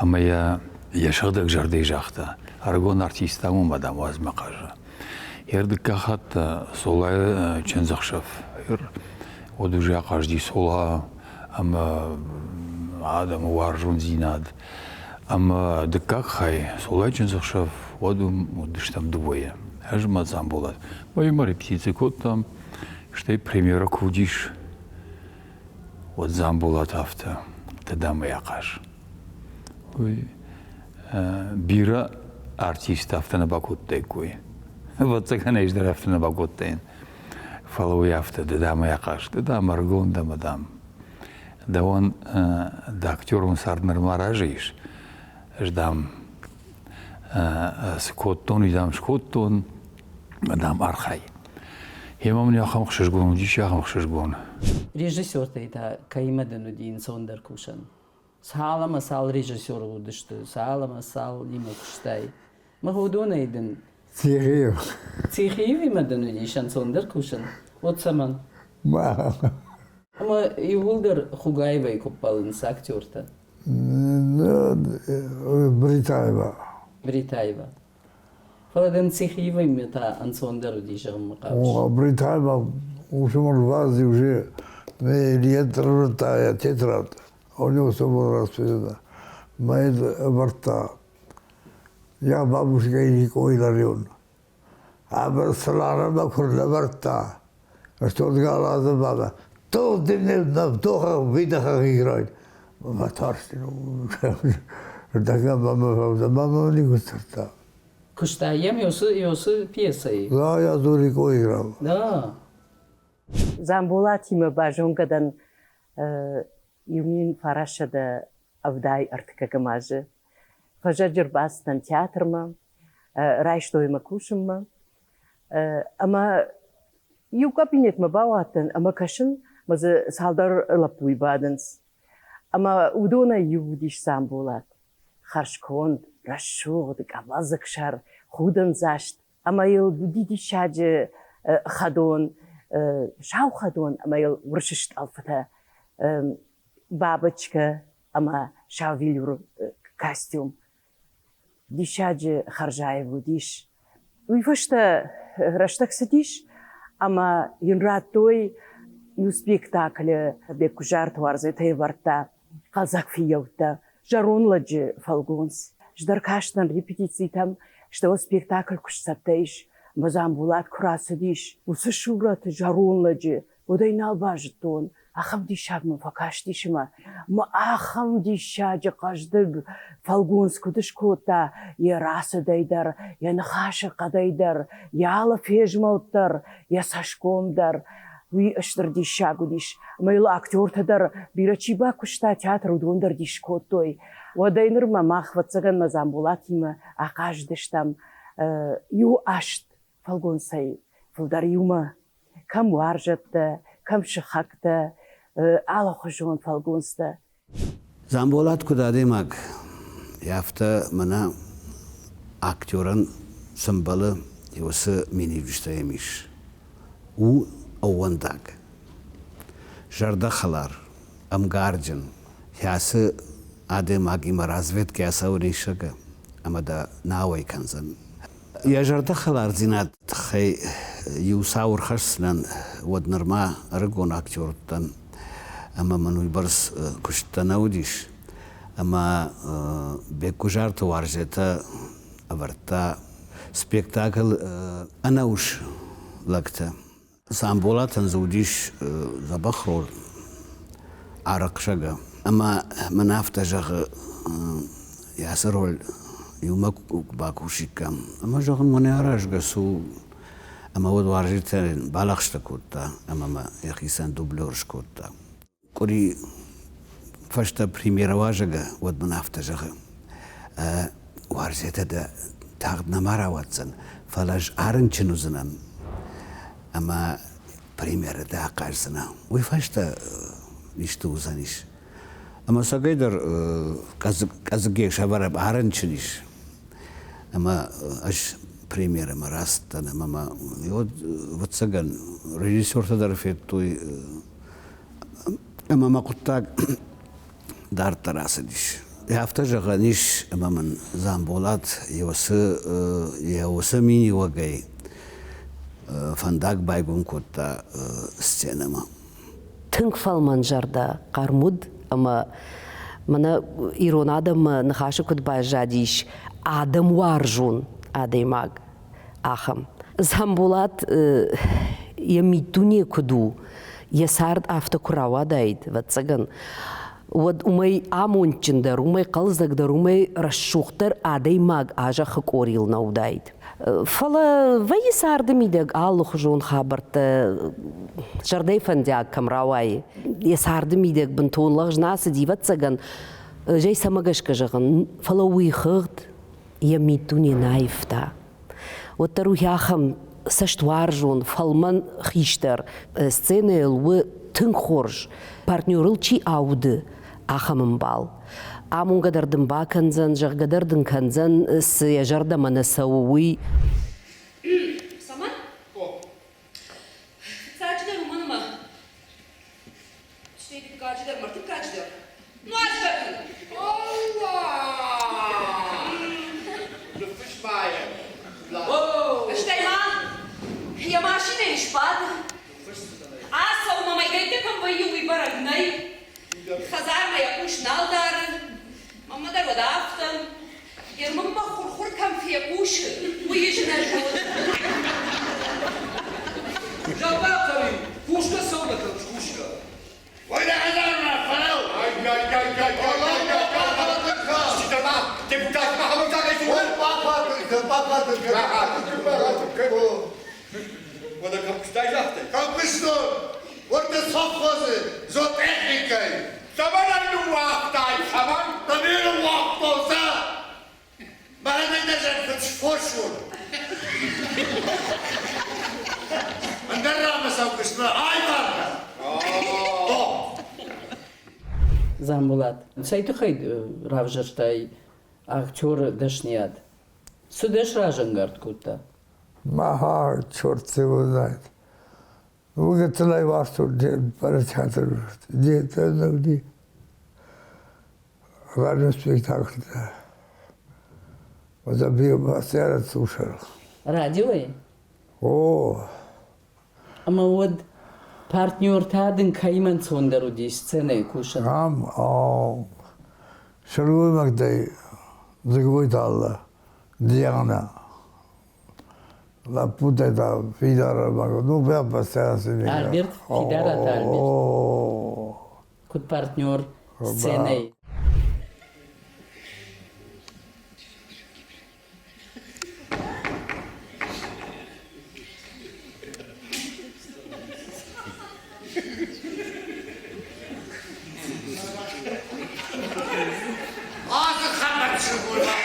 Ӕмӕ йӕ йӕ сыгъдӕг зӕрдӕй загъта, ӕрыгон артисттӕ уымӕ, дам, уадз мӕ хъаза. Йе рдыккаг хатт Солайы чындзӕхсӕв уӕд уже ахъазыди Сола ӕмӕ адӕмы уарзондзинад. Ӕмӕ дыккаг хай, Солайы чындзӕхсӕв, уӕд уым уыдыстӕм дыууӕйӕ. Ӕз ӕмӕ Дзамболат. Уыимӕ репетици кодтам, стӕй премьерӕ куы уыдис, уӕд Дзамболат афтӕ, ды дам ӕй ахъаз. Уый бирӕ артисттӕ афтӕ нӕ бакодтаиккой. Ӕвӕццӕгӕн ӕз дӕр афтӕ нӕ бакодтаин. Фӕлӕ уый афтӕ, ды дам ӕй ахъаз, ды дам ӕрыгон дӕ ӕмӕ дам дӕуӕн дӕ актерон цард нырма разы ис. Ӕз дам цы кодтон, уый дам скодтон, ӕмӕ дам архай. Йемӕ мын ахӕм ӕхсызгон уыдис, ахӕм ӕхсызгон. Режиссертӕй та кӕимӕ дын уыди ӕнцондӕр кусӕн? Цал ӕмӕ цал режиссеры уыдысты, цал ӕмӕ цалимӕ куыстай? Мӕ уыдонӕй дын Цихиев. Цихиевимӕ дын уыдис ӕнцондӕр кусын? Уӕд цӕмӕн? Ӕмӕ иууылдӕр Хугаевӕй куы ппӕлынц актертӕ. Бритаева. Бритаева. Фӕлӕ дын Цихиевимӕ та ӕнцондӕр уыди зӕгъынмӕ хъавыс? Бритаева усы уже Илья тетрадь. У него все было расписано. Мои ӕвӕрдта Я бабушка Иликъойы Ларион. Ӕмӕ цыларӕмӕ куы рлӕвӕрдта, стонгалазы баба, то ты мне на вдохах, выдохах играть. Фӕтарстин. Такая мама, мама не гуцерта. Куыста йӕм Йосы пьесӕйы? Да, я Дурико играл. Да. Дзамболатимӕ базонгӕ дӕн иу 1973 азы. Фӕзӕджы ӕрбацыдтӕн театрмӕ, райстой мӕ кусынмӕ. Ӕмӕ иу кабинетмӕ бауадтӕн ӕмӕ кӕсын, мӕ дзы цалдӕр лӕппуйы бадынц. Ӕмӕ уыдонӕй иу уыдис Дзамболат. Хӕрзконд, рӕсугъд, къӕбӕлдзыгсӕр, худӕндзаст ӕмӕ йыл уыди диссаджы хӕдон, сау хӕдон ӕмӕ йыл уырысы стъӕлфытӕ, бабочкӕ ӕмӕ сау велюры костюм. Диссаджы хӕрзаив уыдис. Уый фӕстӕ рӕстӕг цыдис, ӕмӕ йын радтой иу спектаклы Беккуызарты Уарзетӕй ӕвӕрдта хъӕлдзӕг фыййӕуттӕ, зӕронд лӕджы фӕлгонц. Ӕз дӕр кастӕн репетицитӕм, стӕй спектакль куы сцӕттӕ ис, ӕмӕ Дзамболат куы рацыдис, уыцы сурӕты зӕронд лӕджы, уӕд ӕй нал базыдтон. Ахӕм диссаг мӕм фӕкастис ӕмӕ мӕ ахӕм диссаджы хъӕздыг фӕлгонц куыд скодта йӕ рацыдӕй дӕр, йӕ ныхасы хъӕдӕй дӕр, йӕ алы фезмӕлд дӕр, йӕ цӕсгом дӕр. Уый стыр диссаг уыдис. Ӕмӕ йыл актертӕ дӕр бирӕ чи бакуыста театр, уыдон дӕр дис кодтой. Уӕдӕй нырмӕ мах, ӕвӕццӕгӕн, мӕ Дзамболатимӕ ахъазыдыстӕм иу аст фӕлгонцӕй фылдӕр иумӕ. Кӕм уарзӕттӕ, кӕм сыхӕгтӕ, алыхуызон фӕлгонцтӕ. Дзамболат куыд адӕймаг, афтӕ мӕнӕ актерӕн цы мбӕлы, уыцы миниуджытӕ йӕм ис. У ӕууӕндаг, зӕрдӕхӕлар, ӕмгарджын, кӕцы адӕймагимӕ разведкӕ ацӕуын исӕг ӕмӕ дӕ нӕ ауӕй кӕндзӕн. Йӕ зӕрдӕхӕлардзинады тыххӕй иу цау ӕрхӕсдзынӕн, уӕд нырма ӕрыгон актер уыдтӕн ӕмӕ мын уыйбӕрц куысттӕ нӕ уыдис. Ӕмӕ Беккуызарты Уарзетӕ ӕвӕрдта спектакль ӕнӕус лӕгтӕ. Дзамболатӕн дзы уыдис дзӕбӕх роль арахъсӕгӕ. Ӕмӕ мын афтӕ зӕгъы, ацы роль иумӕ куы бакусиккам. Ӕмӕ зӕгъын, мӕнӕ аразгӕ цы у. Ӕмӕ уӕд уарзджытӕ балӕгъстӕ кодта ӕмӕ мӕ йӕхицӕн дублер скодта. Къуыри фӕстӕ премьерӕ уазӕгӕ, уӕд мын афтӕ зӕгъы: Уарзетӕ дӕ тагъд нӕма рауадздзӕн, фӕлӕ ӕз арынчын уыдзынӕн ӕмӕ премьерӕ дӕ ахъаздзынӕ. Уый фӕстӕ исты уыдзӕнис. Ӕмӕ цӕгӕйдӕр къӕдзыгӕй сӕвӕрӕм арынчын ис. Ӕмӕ ӕз премьерӕмӕ рацыдтӕн ӕмӕ мӕ уӕд, ӕвӕццӕгӕн, режиссертӕ дӕр федтой Ӕмӕ мӕ хъуыддаг дарддӕр ацыдис. Афтӕ зӕгъӕн ис, ӕмӕ мын Дзамболат йӕ уыцы миниуӕгӕй фӕндаг байгом кодта сценӕмӕ. Тынг фӕлмӕнзӕрдӕ, хъӕрмуд ӕмӕ Мӕнӕ ирон адӕммӕ ныхасы куыд баззадис адӕмуарзон адӕймаг, ахӕм. Дзамболат йӕ миддуне куыд у, йӕ цард афтӕ куы рауадаид, ӕвӕццӕгӕн, уӕд уымӕй амондджындӕр, уымӕй хъӕлдзӕгдӕр, уымӕй рӕсугъддӕр адӕймаг а зӕххы къорийыл нӕ уыдаид. Фӕлӕ вӕййы царды мидӕг алыхуызон хабӕрттӕ, зӕрдӕйы фӕндиаг кӕм рауайы. Йӕ царды мидӕг бынтон лӕгъз нӕ ацыди, ӕвӕццӕгӕн, ӕз ӕй цӕмӕ гӕсгӕ зӕгъын, фӕлӕ уый хыгъд йӕ миддуне нӕ аивта. Уӕддӕр уый ахӕм цӕстуарзон, фӕлмӕн хистӕр сценӕйыл у тынг хорз, партнерыл чи ауды, ахӕм ӕмбал. Амонгӕ дӕр дын бакӕндзӕн, зӕгъгӕ дӕр дын кӕндзӕн, цы йӕ зӕрдӕмӕ нӕ цӕуы, уый. Цӕмӕн? Фыццаджыдӕр уымӕн ӕмӕ стӕй дыккаджыдӕр ӕмӕ ӕртыккаджыдӕр нуазгӕ кӕн. Ныффыс ма йӕ. Стӕй ма йӕ машинӕйы сбады. Ацӕуы мӕ мӕйгӕйттӕ кӕм вӕййы, уый бӕрӕг нӕй. Хӕдзармӕ йӕ хъус нал дары. Мӕнмӕ дӕр уӕд афтӕ. Йе рмынмӕ хуыр-хуыр кӕм фехъусы, уый ӕз нӕ зонын. Зӕгъ-ма, кусгӕ цӕуылнӕ кӕныс, кусгӕ? Ой, дӕ хӕдзармӕ, фӕлӕуу! Депутат Уӕдӕ кӕм куыстай загътай? Кӕм куыстон? Уӕртӕ совхозы зоотехникӕй. Цӕмӕн ӕй ныууагътай, цӕмӕн? Цӕмӕн ныууагътон, сӕ? Мӕнӕн дӕ зӕрдыл сфос уон. Ӕндӕр ранмӕ цӕугӕ айваргӕ. Дзамболат, цӕй тыххӕй равзӕрстай актеры дӕсныйад? Цы дӕ сразӕнгард кодта? Махар черт его знает. Уыгӕтылӕй уарзтон театр де радиоспектакльтӕ. Вот слушал. Радиойы? О! Ӕмӕ уӕд партнертӕ дын кӕимӕ ӕнцондӕр уыди сценӕйы кусын? Ам сылгоймӕгтӕй Дзыгойты Аллӕ, Диана. Лӕппутӕ та Фидар ӕмӕ ну Альберт, Фидараты Альберт. Куыд партнер сценӕйы. Ацы хабар сылгоймаг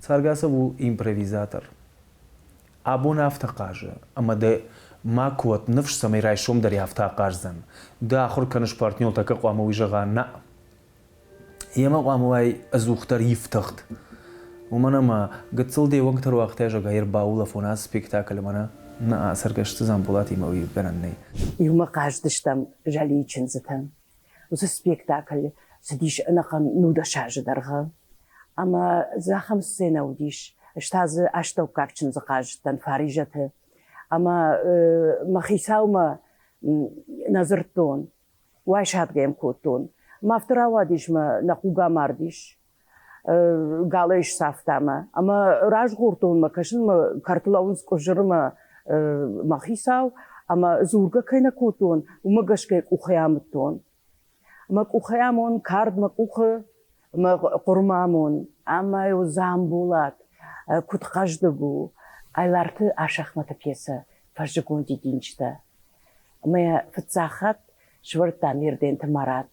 Цӕргӕсов у импровизатор. Абон афтӕ хъазы, ӕмӕ дӕ макуы уӕд ныфс, цӕмӕй райсом дӕр афтӕ ахъаздзӕн. Ды ахуыр кӕныс партнертӕ, хъуамӕ уый зӕгъа нӕ. Йемӕ хъуамӕ уай ӕдзухдӕр ифтыгъд. Уымӕн ӕмӕ гыццыл де уӕнгтӕ руагътай, зӕгъгӕ, ӕрбаулӕфон ацы спектаклы мӕнӕ нӕ Цӕргӕсты Дзамболатимӕ уый гӕнӕн нӕй. Иумӕ хъаздыстӕм Зӕлийы чындзытӕн. Уыцы спектакль цыдис ӕнӕхъӕн 19 азы дӕргъы. Ӕмӕ дзы ахӕм сценӕ уыдис, ӕз та дзы астӕуккаг чындзы хъазыдтӕн Фаризӕты. Ӕмӕ мӕ хицаумӕ нӕ дзырдтон, уайсадгӕ йӕм кодтон. Мӕ афтӕ рауадис, мӕ нӕ хъуг амардис, галӕй сцавта мӕ. Ӕмӕ разгъордтон мӕ кӕсын мӕ кӕрты лӕууынц къуызыры мӕ мӕ хицау, ӕмӕ дзургӕ кӕй нӕ кодтон, уымӕ гӕсгӕ къухӕй амыдтон. Мӕ къухӕй амон, кард мӕ къухы, мӕ хъуырмӕ амон. Ӕмӕ Дзамболат куыд хъӕздыг у, Айларты Асӕхмӕты пьесӕ «Фӕззыгон дидинджытӕ». Ӕмӕ йӕ фыццаг хатт сӕвӕрдта Мерденты Марат.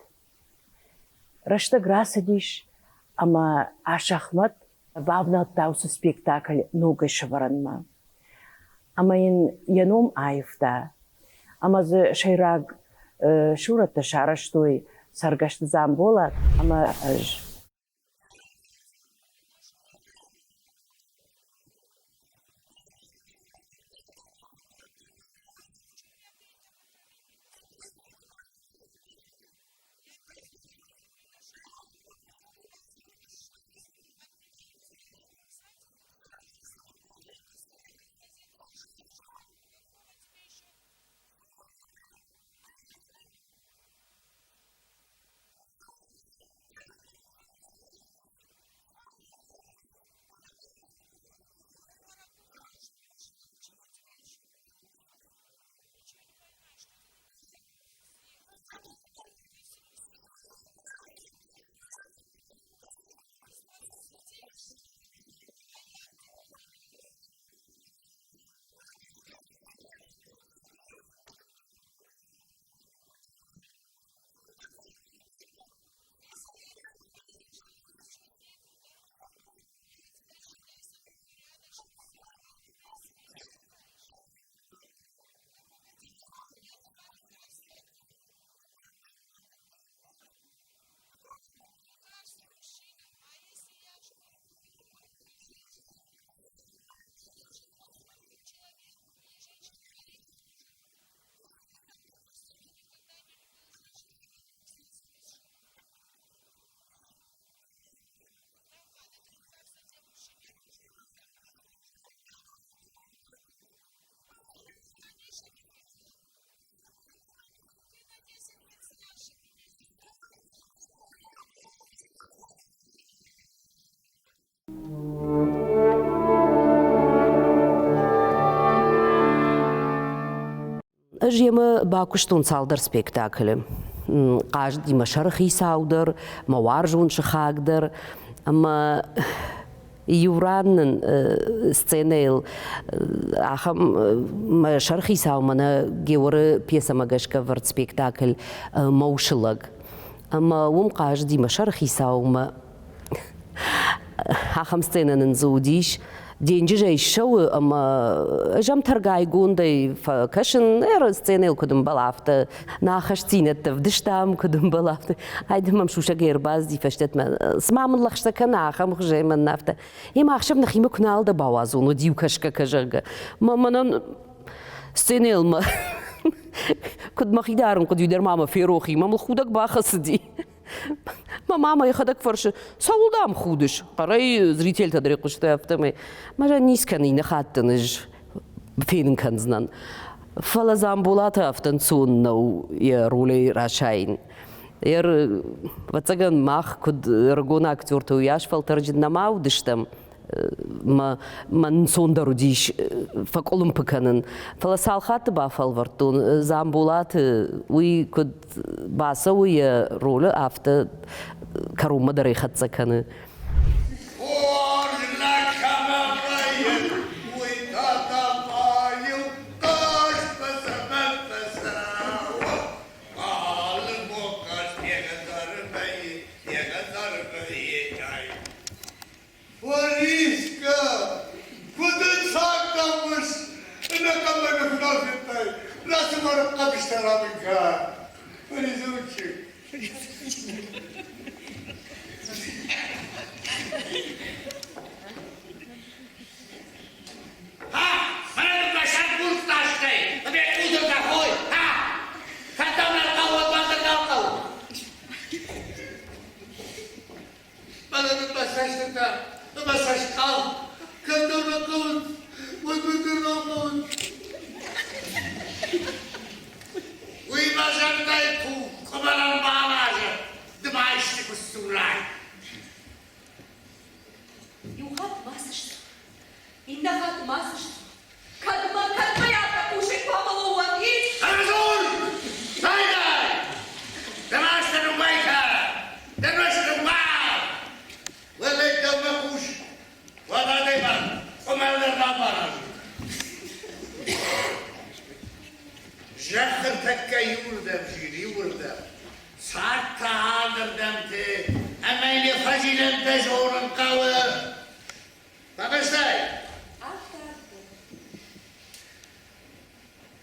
Рӕстӕг рацыдис, ӕмӕ Асӕхмӕт бавнӕлдта уыцы спектакль ногӕй сӕвӕрынмӕ. Ӕмӕ йын йӕ ном аивта. Ӕмӕ дзы сӕйраг сурӕттӕ сарӕзтой Цӕргӕсты Дзамболат ӕмӕ ӕз. Ӕз йемӕ бакуыстон цалдӕр спектаклы. Хъазыди мӕ сӕрыхицау дӕр, мӕ уарзон сыхаг дӕр. Ӕмӕ иу ран нын сценӕйыл ахӕм мӕ сӕрыхицау мӕнӕ Георы пьесӕмӕ гӕсгӕ ӕвӕрд спектакль «Мӕусы лӕг». Ӕмӕ уым хъазыди мӕ сӕрыхицаумӕ Ахӕм сценӕ нын дзы уыдис. Денджызӕй ссӕуы ӕмӕ ӕз ӕм тӕргайгондӕй фӕкӕсын, сценӕйыл куыд ӕмбӕлы, афтӕ. Нӕ ахӕстдзинӕдтӕ вдыстам, куыд ӕмбӕлы, афтӕ. Ай дын мӕм сусӕгӕй ӕрбацыди фӕстӕтмӕ. Цыма мын лӕгъстӕ кӕна, ахӕм хуызӕй мӕн афтӕ. Емӕ ӕхсӕв нӕхимӕ куы нал дӕ бауадзон, уӕд иу кӕсгӕ кӕ, зӕгъгӕ. Мӕ мӕнӕн сценӕйыл мӕ куыд мӕхи дарын хъуыди, дӕр ма мӕ ферох и, мӕ мыл худӕг бахӕцыди. Мӕ мамӕ йӕхӕдӕг фӕрсы, цӕуыл дам худыс? Хъӕрӕй зрительтӕ дӕр хъуыстой афтӕмӕй. Мӕ низ кӕны, иннӕ хатт дын ӕз фенын кӕндзынӕн. Фӕлӕ Дзамболаты афтӕ ӕнцон нӕу йӕ ролӕй расайын. Ӕвӕццӕгӕн, мах куыд ӕрыгон актертӕ, уыйас фӕлтӕрджын нӕма уыдыстӕм, мӕ ӕнцондӕр уыдис фӕкъуылымпы кӕнын. Фӕлӕ цал хатты бафӕлвӕрдтон Дзамболаты, уый куыд бацӕуы йӕ ролы, афтӕ кӕронмӕ дӕр ӕй хӕццӕ кӕны. Хорз лӕг кӕмӕ вӕййы, уый та дам-ма-иу хъазтмӕ цӕмӕн фӕцӕуы? Алы бон хъазт йе хӕдзары вӕййы, йе хӕдзары вӕййы. Борис! дуары хъӕбыстӕ рабын кӕ, Везучик. Ха! Мӕнӕ дын мӕ сӕр бурдтастӕй, ӕмӕ къудыртӕ хой! Ха! Кӕд дӕм нал хъӕуы, уӕд мӕн дӕр нал хъӕуы. Мӕнӕ дын мӕ цӕстытӕ ӕмӕ цӕстхал. Кӕд дӕм нӕ хъӕуынц, уӕд мӕн дӕр нал хъӕуынц. Уый мӕ зӕрдӕйы туг къуымӕлӕн балазы, ды ма исты куы сдзурай. Иу хатт ма сыстут, иннӕ хатт ма сыстут. Кӕдмӕ, кӕдмӕ афтӕ хъусӕй хъуамӕ лӕууӕм, и? Ӕрдзур! Райдай! Дӕ маст ныууӕй кӕ! Дӕ маст ныууадз! Уӕлӕй дӕумӕ хъус, уӕд адӕймаг къуымӕл дӕр нал баразы. Зӕххы тӕккӕ иуырдӕм зил, иуырдӕм. Цард та алырдӕмты, ӕмӕ йын йӕ фӕзилӕнтӕ зонын хъӕуы. Бабӕстай? Афтӕ, афтӕ.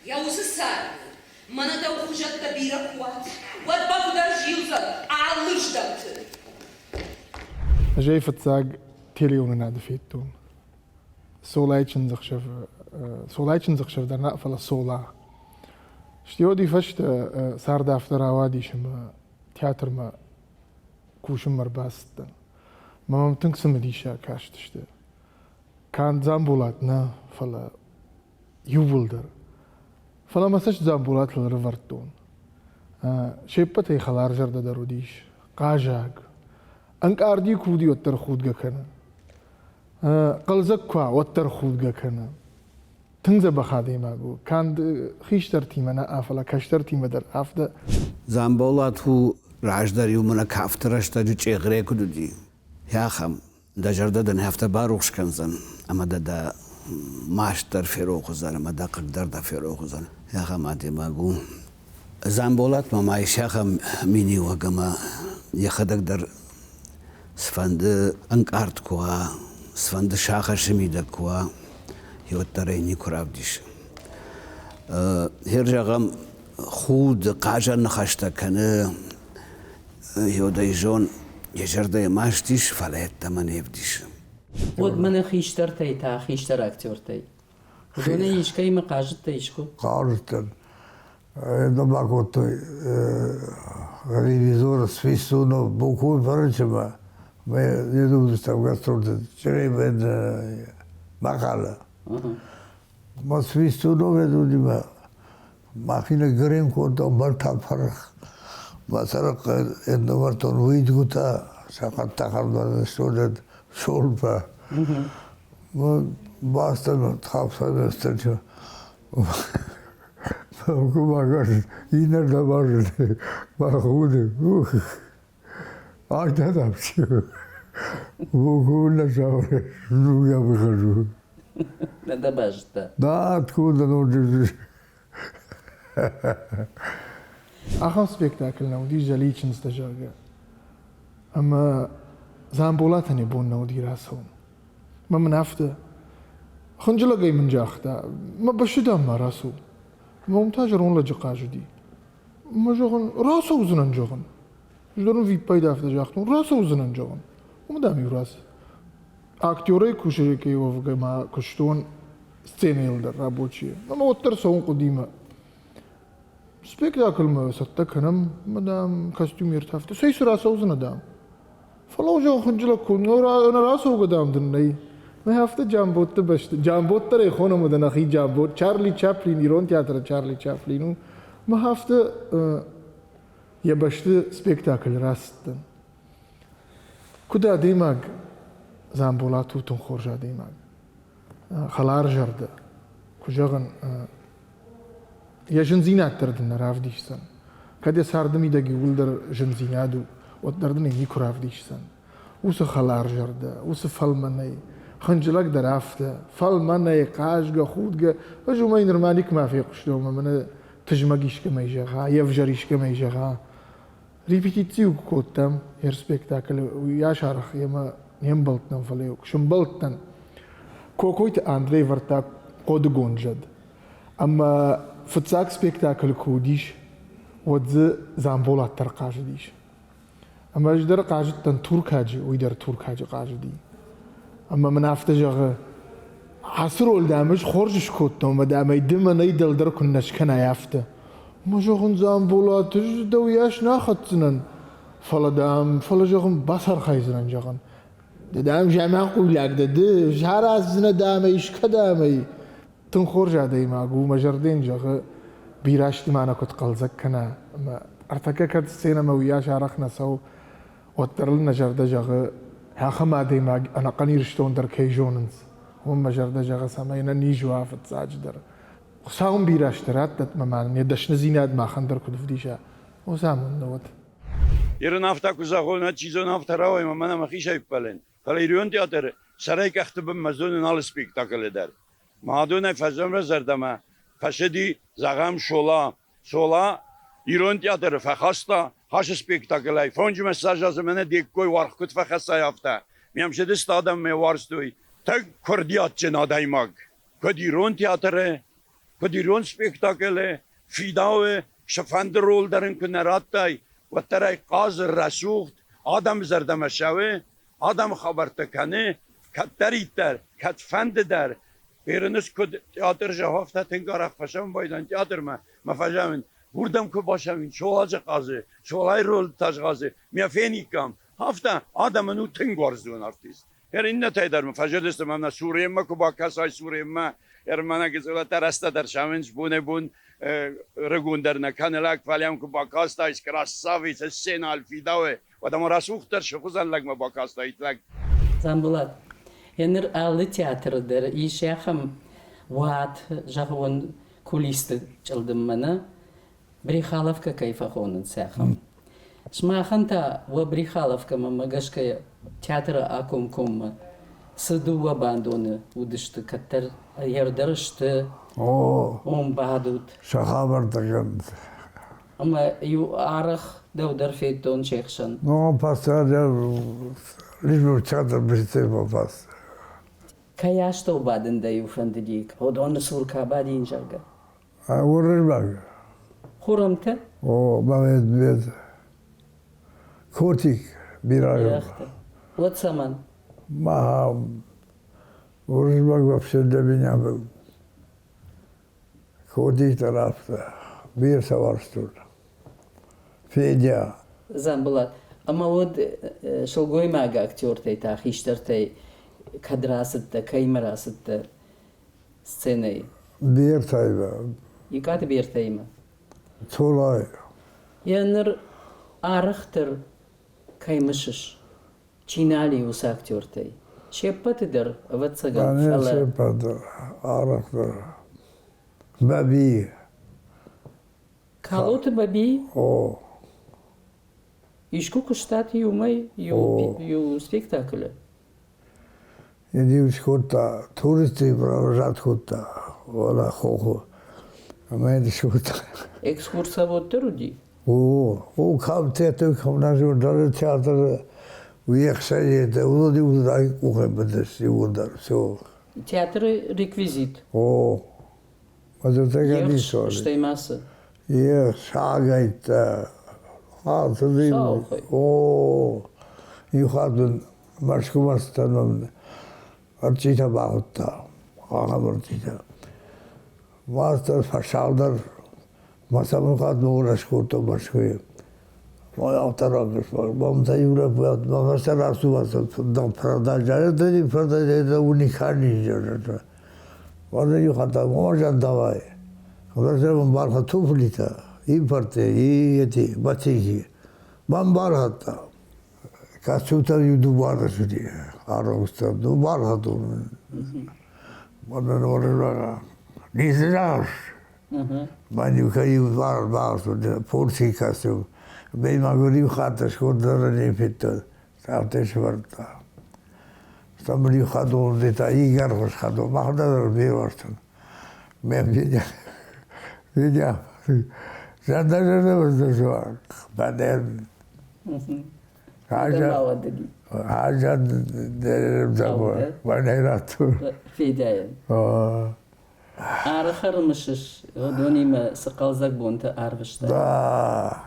Йӕ уыцы царды мӕнӕ дӕу хуызӕттӕ бирӕ куы уат, уӕд бӕгуыдӕр зилдзӕн алы здӕмты. Ӕз ӕй фыццаг телеуынынады федтон. Солайы чындзӕхсӕв, Солайы чындзӕхсӕв дӕр нӕ, фӕлӕ Сола. Стӕй уӕд уый фӕстӕ цард афтӕ рауадис ӕмӕ театрмӕ кусынмӕ ӕрбацыдтӕн. Мӕ мӕм тынг цымыдисаг кастысты. Канд Дзамболат нӕ, фӕлӕ иууылдӕр. Фӕлӕ мӕ цӕст Дзамболатыл ӕрывӕрдтон. Се ппӕтӕй хӕларзӕрдӕдӕр уыдис, хъазаг. Ӕнкъард-иу куы уыди, уӕддӕр худгӕ кӕны. Хъӕлдзӕг куы уа, уӕддӕр худгӕ кӕны. Тынг дзӕбӕх адӕймаг у. Канд хистӕртимӕ нӕ, фӕлӕ кӕстӕртимӕ дӕр афтӕ. Дзамболат у, раздӕр-иу мӕнӕ кафты рӕстӕджы чъегъре куыд уыди, ахӕм. Дӕ зӕрдӕ дын афтӕ барухс кӕндзӕн, ӕмӕ дӕ дӕ маст дӕр ферох уыдзӕн ӕмӕ дӕ хъыг дӕр дӕ ферох уыдзӕн. Ахӕм адӕймаг у. Дзамболатмӕ ма ис ахӕм миниуӕг, ӕмӕ йӕхӕдӕг дӕр цыфӕнды ӕнкъард куы уа, цыфӕнды сагъӕсы мидӕг куы уа, уӕддӕр ӕй никуы равдисы. Гъер зӕгъӕм, худ, хъазӕн ныхӕстӕ кӕны, йодӕй зон, йӕ зӕрдӕйы маст ис, фӕлӕ йеддӕмӕ не вдисы. Уӕд мӕнӕ хистӕртӕй та, хистӕр актертӕй. Уыдонӕй искӕимӕ хъазыдтӕ искуы? Хъазыдтӕн. Это бакодтой ревизор Свистунов Букуй фӕрынчынмӕ. Мы не уыдыстӕм гастрольты Чъребен Мӕхъӕлы. Ма Свистунов уыдимӕ махинӕ грим кодтон бӕртӕ пырх. Мӕ сӕрыхъхъ ӕрнывӕрдтон уидгуытӕ, сӕ хъӕдтӕ хӕрдмӕ стонӕд солпӕ. Бацыдтӕн хапсаны встречу. Иннӕрдӕм азылди, бахуды. Афтӕ там все. Ну, я выхожу. Надо бажта. Да, откуда ну Ахӕм спектакль нӕ уыди Зӕлийы чындзтӕ, зӕгъгӕ. Ӕмӕ Дзамболатӕн йӕ бон нӕ уыди рацӕуын. Мӕ мын афтӕ, хынджылӕгӕй мын загъта, мӕ бӕсты дам ма рацу. Мӕ уым та зӕронд лӕджы хъазыди. Мӕ зӕгъын, рацӕудзынӕн, зӕгъын. Ӕз дӕр ын виппайды афтӕ загътон, рацӕудзынӕн, зӕгъын. Уым, дам-иу рацыд. Актерӕй кусӕгӕй уӕвгӕ ма куыстон сценӕйыл дӕр рабочийы. Ӕмӕ уӕддӕр цӕуын хъуыди мӕ. Спектакльмӕ цӕттӕ кӕнӕм, мӕ, дам, костюмертӕ афтӕ. Цӕй цы рацӕудзынӕ, дам? Фӕлӕ зӕгъ, хынджылӕг куы нӕ рацӕугӕ, дам, дын нӕй. Мӕ афтӕ Джамботты бӕсты, Джамбот дӕр ӕй хонӕм уыд нӕхи Джамбот, Чарли Чаплин, ирон театры Чарли Чаплин у. Мӕ афтӕ йӕ бӕсты спектакль рацыдтӕн. Куыд адӕймаг, Дзамболат у тынг хорз адӕймаг. Хӕларзӕрдӕ, куы зӕгъын, йӕ зындзинад дӕр дын нӕ равдисдзӕн. Кӕд йӕ царды мидӕг иууылдӕр зындзинад у, уӕддӕр дын ӕй никуы равдисдзӕн. Уыцы хӕларзӕрдӕ, уыцы фӕлмӕнӕй, хынджылӕг дӕр афтӕ, фӕлмӕнӕй, хъазгӕ, худгӕ. Ӕз уымӕй нырма никуыма фехъуыстон, ӕмӕ мӕнӕ тызмӕг искӕмӕй зӕгъа, йе взӕр искӕмӕй зӕгъа. Репетици куы кодтам йе спектаклы, уыйас арӕх йемӕ не мбӕлдтӕн, фӕлӕ куы сӕмбӕлдтӕн, Кокойты Андрей вӕрдта хъодыгонд зӕд. Ӕмӕ фыццаг спектакль куы уыдис, уӕд дзы Дзамболат дӕр хъазыдис. Ӕмӕ ӕз дӕр хъазыдтӕн туркаджы, уый дӕр туркаджы хъазыди. Ӕмӕ мын афтӕ зӕгъы, ацы роль дам ӕз хорз скодтон, ӕмӕ дам ӕй ды мӕнӕй дӕлдӕр куыннӕ скӕнай, афтӕ. Ӕмӕ зӕгъын, Дзамболат, ӕз дӕу йас нӕ хӕцдзынӕн, фӕлӕ дам, фӕлӕ зӕгъын, бацархайдзынӕн, зӕгъын. Ды дам заманхъуйлаг дӕ, ды сараздзынӕ дам ӕй искӕдӕм ӕй. Тынг хорз адӕймаг у, мӕ зӕрдӕ йын зӕгъы, бирӕ азты ма нӕ куыд хъӕлдзӕг кӕна. Ӕмӕ ӕртӕккӕ кӕд сценӕмӕ уыйас арӕх нӕ цӕуы, уӕддӕр ыл нӕ зӕрдӕ зӕгъы, ахӕм адӕймаг ӕнӕхъӕн Ирыстон дӕр кӕй зонынц, уым мӕ зӕрдӕ зӕгъы, цӕмӕй нӕ низ уа фыццаджыдӕр. Хуыцау ын бирӕ азты раттӕд ӕмӕ ма нын йӕ дӕсныдзинад махӕн дӕр куыд ӕвдиса, уыцы амонд нӕ уӕд. Ирон афтӕ куы зӕгъон, уӕд чи зоны афтӕ рауайы, ӕмӕ мӕнӕ мӕхицӕй ӕппӕлын. Фӕлӕ ирон театры сӕрӕй къӕхты бынмӕ зонын алы спектаклы дӕр. Мадонӕй фӕзӕмрӕ зӕрдӕмӕ фӕцыди, зӕгъӕм, Сола. Сола ирон театры фӕхаста хасы спектаклӕй фонджымӕ ссӕдз азы мӕнӕ де ккой уаргъ куыд фӕхӕссай, афтӕ. Ме мсыдысты адӕм мӕ уарзтой. Тынг курдиатджын адӕймаг. Куыд ирон театры, куыд ирон спектаклы фидауы, цыфӕнды роль дӕр ын куы нӕ радтай, уӕддӕр ӕй хъазы рӕсугъд, адӕмы зӕрдӕмӕ цӕуы, адӕмы хабӕрттӕ кӕны, кӕддӕриддӕр, кӕдфӕнды дӕр. Берыныс куыд театр зӕгъы, афтӕ тынг арӕх фӕцӕуын байдайын театрмӕ, мӕ фӕзӕгъын, уырдӕм куы бацӕуин, Цоладзы хъазы, Цолайы роль та схъазы, мӕ фениккам. Афтӕ адӕмӕн у тынг уарзон артист. Ӕр иннӕтӕй дӕр мын фӕзылдысты мӕнӕ Суреммӕ куы бакӕсай, Суреммӕ, ӕрмӕнӕ гыццылӕттӕ рӕстӕдӕр сӕвынц бонӕй-бон рыгондӕр нӕ кӕны лӕг, фӕлӕ йӕм куы бакастаис, красавица, сцена альфидауы, уӕд ӕмӕ рӕсугъддӕр сыхуызӕн лӕгмӕ бакастаид лӕг. Дзамболат, еныр алы театры дӕр ис ахӕм уат, зӕгъон, кулисты чъылдыммӕ нӕ, Брехаловкӕ кӕй фӕхонынц, ахӕм. Сымахӕн та уӕ Брехаловкӕмӕ мӕ гӕсгӕ театры акомкоммӕ цы дыууӕ бандоны уыдысты, кӕддӕр ӕрдӕр сты, уым бадут. Сӕ хабӕрттӕ кӕнынц. Ӕмӕ иу арӕх дӕу дӕр федтон се хсӕн. Ну, постоянно лишь бы в театр быстрее попасть. Кӕй астӕу бадын дӕ-иу фӕндыди, уыдоны цур ка бадин, зӕгъгӕ? Уырызмӕг. Хурымты? О, мӕ мед. Котик бирӕгъ. Бирӕгътӕ. Уӕд цӕмӕн? Ма Уырызмӕг вообще для меня был. Котик дӕр афтӕ. Бирӕ сӕ уарзтон. Федя. Дзамболат, ӕмӕ уӕд сылгоймаг актертӕй та хистӕртӕй кӕд рацыдтӕ, кӕимӕ рацыдтӕ сценӕйы? Бертаимӕ. Икъаты Бертаимӕ? Цолай. Йӕ ныр арӕхдӕр кӕй мысыс? Чи нал и уыцы актертӕй? Се ппӕты дӕр, ӕвӕццӕгӕн, фӕлӕ... Се ппӕт дӕр, арӕхдӕр. Бӕби. Калоты Бӕби? О. Искуы куыстат иумӕ иу спектаклы? Иу скодта, туристты провожать кодта, уӕлӕ хохы. Ӕмӕ йын скодта. Экскурсовод дӕр уыди? О, о, кӕм театр, кӕм нӕ театры уе хсӕн уыдон иууылдӕр къухӕй быдысты иууылдӕр, все. Театры реквизит? О, Ехс, стӕй ма цы? Ехс, агайдта, ацыди. О, иу хатт мын Мӕскуымӕ цыдтӕн ӕрчъитӕ бахуыдта, ахӕм ӕрчъитӕ. Мастер фӕсалдӕр мӕ цӕмӕн хатт мӕ скодтон Мӕскуыйы. Мӕ фӕстӕ рацу продажа, это не продажа, это уникальный. Ладно, иу хатт можно давай. Возьмем бархат туфли-то, импорты и эти ботинки. Мам бархат Костюмтӕ иу дыууӕ цыди аргъуцтӕ, бархатон. Не знаешь. Мӕн-иу бар бацыд порцийы костюм. Мӕ мӕгуыр иу хатт скодта не федтон, афтӕ сӕвӕрдта. Там иу хӕдон та игӕрхуыз хӕдон, мах дӕр фервӕзтӕн. Мӕ меня, меня, зӕрдӕ бадӕн. Федяйӕн. Арӕх ӕрымысыс, уыдонимӕ цы хъӕлдзӕг бонтӕ арвыстай? Да,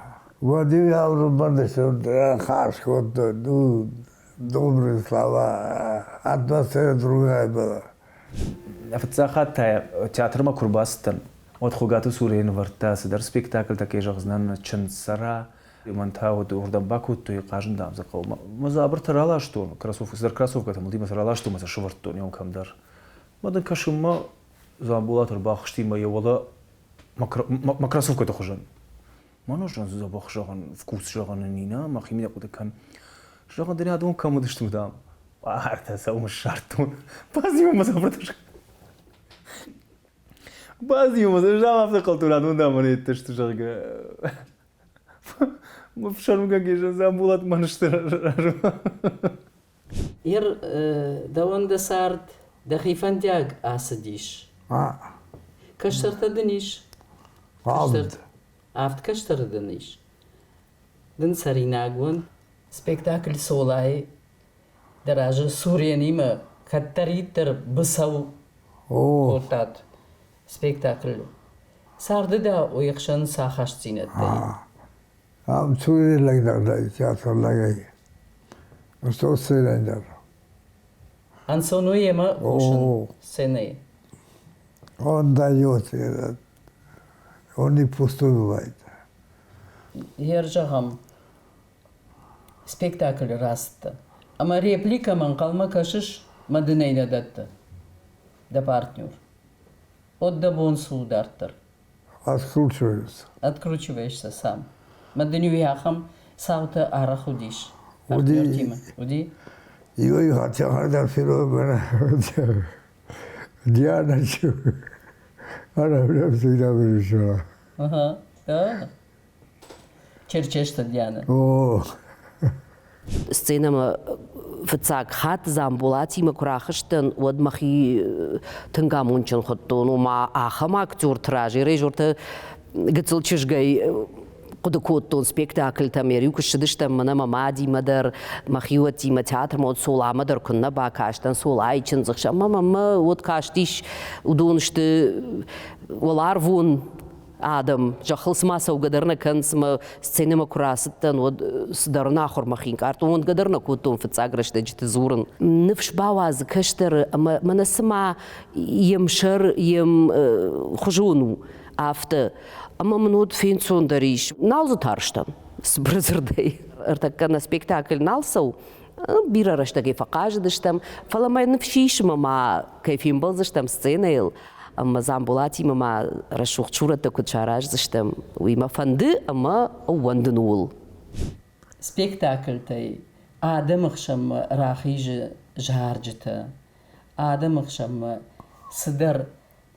уӕд-иу хас кодтой, ну, добрые слова, атмосфера другая была. Фыццаг хатт та театрмӕ куы рбацыдтӕн, уӕд Хуыгаты Сурӕйы нывӕрдта цыдӕр спектакльтӕ кӕй зӕгъдзынӕн чындз-цӕра. Мӕн та уӕд уырдӕм бакодтой, хъазын дам дзы хъӕуы. Мӕ дзабыртӕ раластон, кроссовкӕ, цыдӕр кроссовкӕтӕ мыл сӕ раластон ӕмӕ сӕ сӕвӕрдтон иу кӕмдӕр. Мӕ дын кӕсынмӕ Дзамболат ӕрбахызти мӕ йӕ уӕлӕ мӕ кроссовкӕты хуызӕн. Мӕнӕ дзӕбӕх зӕгъын, вкус зӕгъын ын и, нӕ, мӕхимидӕг хъуыды кӕн. Зӕгъын дын адон кӕм уыдысты, дам. Ӕртӕ сӕ уым ссардтон. Базиу мӕ дзабыртӕ Базиу мӕ зӕгъ, афтӕ хъалтон адон дам мӕнӕ сты, зӕгъгӕ. Мӕ фсӕрмгӕнгӕ Дзамболат мӕн сты размӕ. Ер дӕуӕн дӕ цард дӕхи фӕндиаг ацыдис. Кӕстӕртӕ дын ис? Авд. Авд кӕстӕры дын ис. Дын цӕринаг уӕн. Спектакль Солайы дӕ разы Суренимӕ кӕддӕриддӕр быцӕу кодтат. Спектакль царды дӕ уе хсӕн цы ахастдзинӕдтӕ и? Ам Сурен лӕг дӕр дӕ, театр лӕгӕй. Что сценӕй дӕр. Ӕнцон у йемӕ кусын сценӕйы? Он дает, он не пустой бывает. Ер зӕгъӕм, спектаклы рацыдтӕ. Ӕмӕ репликӕмӕ ӕнхъӕлмӕ кӕсыс мӕ дын ӕй нӕ дӕтты дӕ партнер. От дӕ бон цы у дарддӕр? Откручиваются. Откручиваешься сам. Мӕ дын иу ахӕм цаутӕ арӕх уыдис партнертимӕ. Уыди? Иуӕй хатт дӕр ферох Диана Она всегда выручала. Ага, да. Черчесты Диана. О, Сценӕмӕ фыццаг хатт Дзамболатимӕ куы рахызтӕн, уӕд мӕхи тынг амондджын хуыдтон. Ома ахӕм актерты раз, режиссертӕ гыццыл чызгӕй хъуыды кодтон спектакльтӕм, йӕ риу куы ссыдыстӕм мӕнӕ мӕ мадимӕ дӕр, мӕхиуӕттимӕ театрмӕ, уӕд Соламӕ дӕр куыннӕ бакастӕн, Солайы чындзыхсӕв. Ӕмӕ мӕм уӕд кастис, уыдон сты уӕларвон адӕм зӕххыл цыма цӕугӕ дӕр нӕ кӕнынц ӕмӕ сценӕмӕ куы рацыдтӕн, уӕд цыдӕр ӕнахуыр мӕхи ӕнкъардтон, уӕндгӕ дӕр нӕ кодтон фыццаг рӕстӕджыты дзурын. Ныфс бауадзы кӕстӕры ӕмӕ мӕнӕ цыма йе мсӕр, йе мхуызон у, афтӕ. Ӕмӕ мын уӕд фенцондӕр ис. Нал дзы тарстӕн, цыбыр дзырдӕй. Ӕртӕккӕ нӕ спектакль нал цӕуы, бирӕ рӕстӕгӕй фӕхъазыдыстӕм, фӕлӕ мӕ ныфс ис ӕмӕ ма кӕй фембӕлдзыстӕм сценӕйыл, ӕмӕ Дзамболатимӕ ма рӕсугъд сурӕттӕ куыд сараздзыстӕм, уый мӕ фӕнды ӕмӕ ӕууӕндын ууыл. Спектакльтӕй адӕмы хсӕнмӕ рахизы зарджытӕ, адӕмы хсӕнмӕ цыдӕр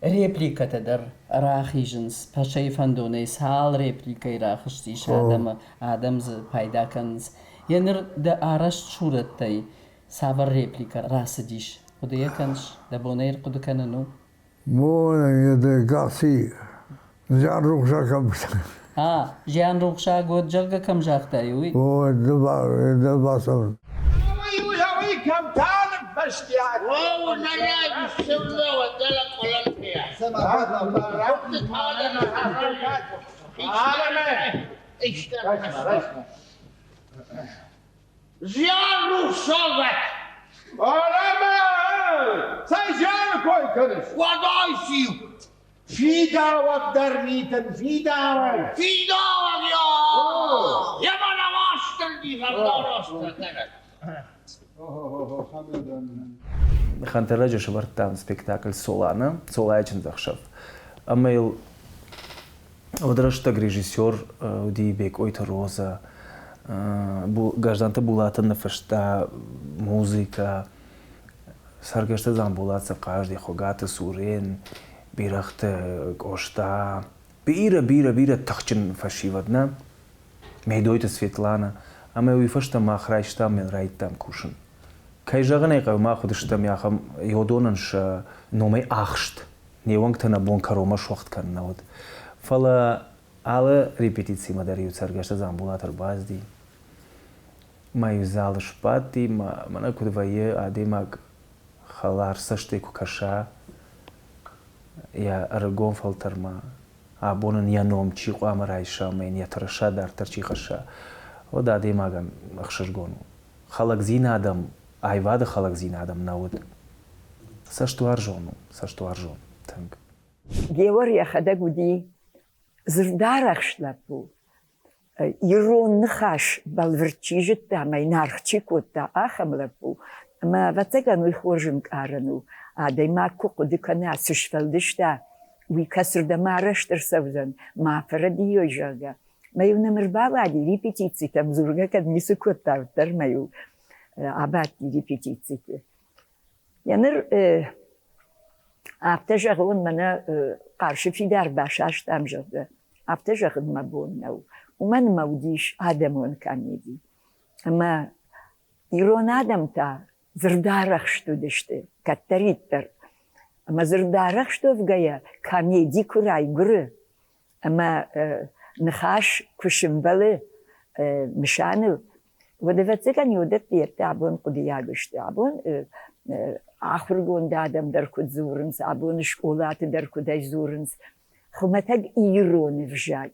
репликӕтӕ дӕр рахизынц. Пашайы фӕндонӕй цал репликӕйы рахызтис адӕмы, адӕм дзы пайда кӕнынц. Йӕ ныр дӕ арӕзт сурӕттӕй цавӕр репликӕ рацыдис? Хъуыды йӕ кӕныс? Дӕ бон ӕй ӕрхъуыды кӕнын у? Мон, Гаси, зиан рухсаг кӕм А, зиан рухсаг уӕд, зӕгъгӕ, кӕм загътай, уый? О, ды бацӕуын. Кӕм та ныффӕстиат? Зиан рухсагӕт! Ӕрӕмӕ! Цӕй зианы кой кӕныс? Уӕдӕй циу? Фидауӕг дӕр митын, фидауӕг! Фидауӕг, я! Йӕ мӕнӕ Уастырджи фӕндараст фӕкӕнӕд! Хантӕрӕджы сӕвӕрдтам спектакль Солана, Солайы чындзӕхсӕв. Ӕмӕ йыл уӕд рӕстӕг режиссер уыди Бекъойты Розӕ. Гӕздӕнты Булатӕн ныффыста музыкӕ, Цӕргӕсты Дзамболат сӕ хъазти, Хуыгаты Сурен, Бирӕгъты Къоста. Бирӕ, бирӕ, бирӕ тыхджын фӕсивӕд, нӕ? Медойты Светланӕ. Ӕмӕ уый фӕстӕ мах райстам ӕмӕ райдыдтам кусын. Кӕй зӕгъын ӕй хъӕуы, мах уыдыстӕм ахӕм йодонӕн сӕ номӕй ахст. Не уӕнгтӕ нӕ бон кӕронмӕ суӕгъд кӕнын нӕ уыд. Фӕлӕ алы репетицимӕ дӕр-иу Цӕргӕсты Дзамболат ӕрбацыди. Мӕ-иу залы сбадти, мӕнӕ куыд вӕййы, адӕймаг хӕлар цӕстӕй куы кӕса. йӕ ӕрыгон фӕлтӕрмӕ, абон ын йӕ ном чи хъуамӕ райса ӕмӕ йын йӕ тырыса дарддӕр чи хӕсса, уӕд адӕймагӕн ӕхсызгон у. Хӕлӕгдзинад ӕм, аивады хӕлӕгдзинад ӕм нӕ уыд. Цӕстуарзон у, цӕстуарзон тынг. Геор йӕхӕдӕг уыди дзырдарӕхст лӕппу, ирон ныхас бӕлвырд чи зыдта ӕмӕ йын аргъ чи кодта, ахӕм лӕппу. Ӕмӕ, ӕвӕццӕгӕн, уый хорз ӕнкъарӕн у. Адӕймаг куы хъуыды кӕна, цы сфӕлдыста, уый кӕцырдӕм арӕзт ӕрцӕудзӕн, ма фӕрӕдийой, зӕгъгӕ. Мӕ-иу нӕм ӕрбауади репетицитӕм, дзургӕ кӕд ницы кодта, уӕддӕр мӕ-иу абадти репетициты. Йӕ ныр афтӕ зӕгъон, мӕнӕ Хъарсы фидар басастам, зӕгъгӕ, афтӕ зӕгъын мӕ бон нӕу. Уымӕн ӕмӕ уыдис адӕмон комеди. Ӕмӕ ирон адӕм та дзырдарӕхст уыдысты кӕддӕриддӕр. Ӕмӕ дзырдарӕхст уӕвгӕйӕ комеди куы райгуыры ӕмӕ ныхас куы сымбӕлы мысаныл, уӕд, ӕвӕццӕгӕн, уыдӕтты йедтӕ абон хъуыдыйаг сты. Абон ахуыргонд адӕм дӕр куыд дзурынц, абон скъолаты дӕр куыдӕй дзурынц, хуымӕтӕг ирон ӕвзаг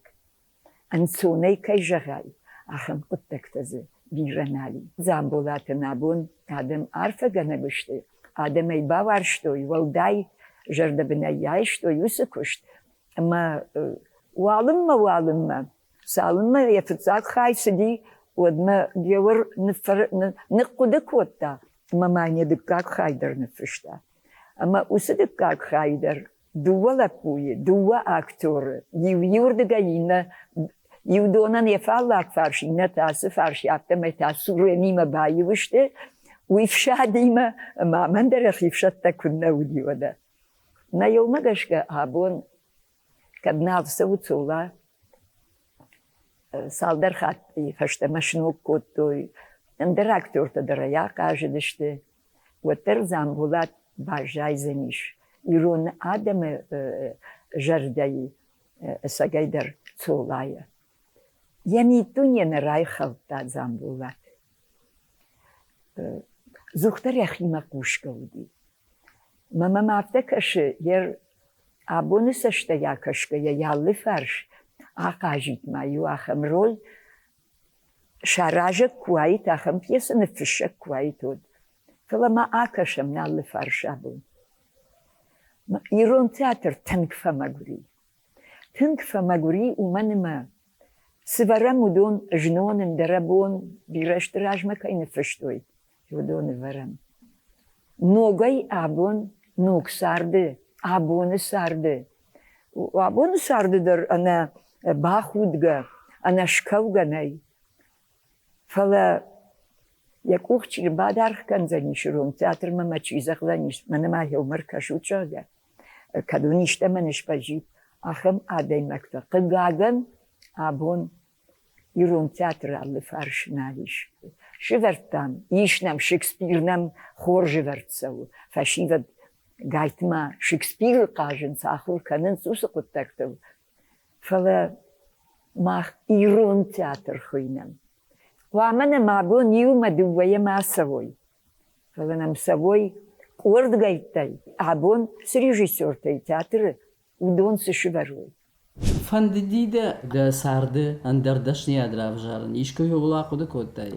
ӕнцонӕй кӕй зӕгъай, ахӕм хъуыддӕгтӕ дзы бирӕ нал и. Дзамболатӕн абон адӕм арфӕгӕнӕг сты, адӕм ӕй бауарзтой, уӕлдай зӕрдӕбынӕй айстой уыцы куыст. Ӕмӕ уалынмӕ-уалынмӕ, цалынмӕ йӕ фыццаг хай цыди, уӕдмӕ Геор ныхъхъуыды кодта ӕмӕ ма йын йӕ дыккаг хай дӕр ныффыста. Ӕмӕ уыцы дыккаг хай дӕр дыууӕ лӕппуйы, дыууӕ актеры, иу иуырдыгӕй, иннӕ иу донӕн йӕ фаллаг фарс, иннӕ та ацы фарс, афтӕмӕй та Суренимӕ баиу сты, уый фсадимӕ ӕмӕ мӕн дӕр йӕхи фсӕдтӕ куыннӕ уыди, уӕдӕ. Нӕ еумӕ гӕсгӕ абон кӕд нал цӕуы Цола, цалдӕр хатти фӕстӕмӕ сног кодтой, ӕндӕр актертӕ дӕр ӕй ахъазыдысты, уӕддӕр Дзамболат баззайдзӕнис ирон адӕмы зӕрдӕйы ӕцӕгӕйдӕр Цолайӕ. Йӕ миддуне нӕ райхӕлдта Дзамболат. Дзухдӕр йӕхимӕ хъусгӕ уыди. Мӕ мӕм афтӕ кӕсы, йе абоны цӕстӕй акӕсгӕйӕ йӕ алы фарс ахъазид ма иу ахӕм роль, саразӕг куы уаид, ахӕм пьесӕ ныффыссӕг куы уаид, уӕд. Фӕлӕ ма акӕсӕм нӕ алы фарс абон. Ирон театр тынг фӕмӕгуыр и. Тынг фӕмӕгуыр и, уымӕн ӕмӕ цы вӕрӕм, уыдон знон, ӕндӕрӕбон бирӕ азты размӕ кӕй ныффыстой, уыдоны вӕрӕм. Ногӕй абон ног царды, абоны царды, абоны царды дӕр ӕнӕ бахудгӕ, ӕнӕ скӕугӕ нӕй. Фӕлӕ йӕ къух чи рбадаргъ кӕндзӕнис ирон театрмӕ мӕ чи зӕгъдзӕнис, мӕнӕ ма еумӕ ркӕсут, зӕгъгӕ, кӕд уын истӕмӕн сбӕззид, ахӕм адӕймӕгтӕ, хъыгагӕн, абон ирон театры алы фарс нал ис. Сывӕрдтам, ис нӕм Шекспир нӕм хорз ӕвӕрд цӕуы. Фӕсивӕд гайтма Шекспиры хъазынц, ахуыр кӕнынц уыцы хъуыддӕгтыл. Фӕлӕ мах ирон театр хуыйнӕм. Хъуамӕ нӕм абон иумӕ дыууӕйӕ ма цӕуой, фӕлӕ нӕм цӕуой къордгӕйттӕй. Абон цы режиссертӕй театры, уыдон цы сывӕрой. Фӕндыди дӕ дӕ царды ӕндӕр дӕсныйад равзарын? Искуы-иу ахъуыды кодтай?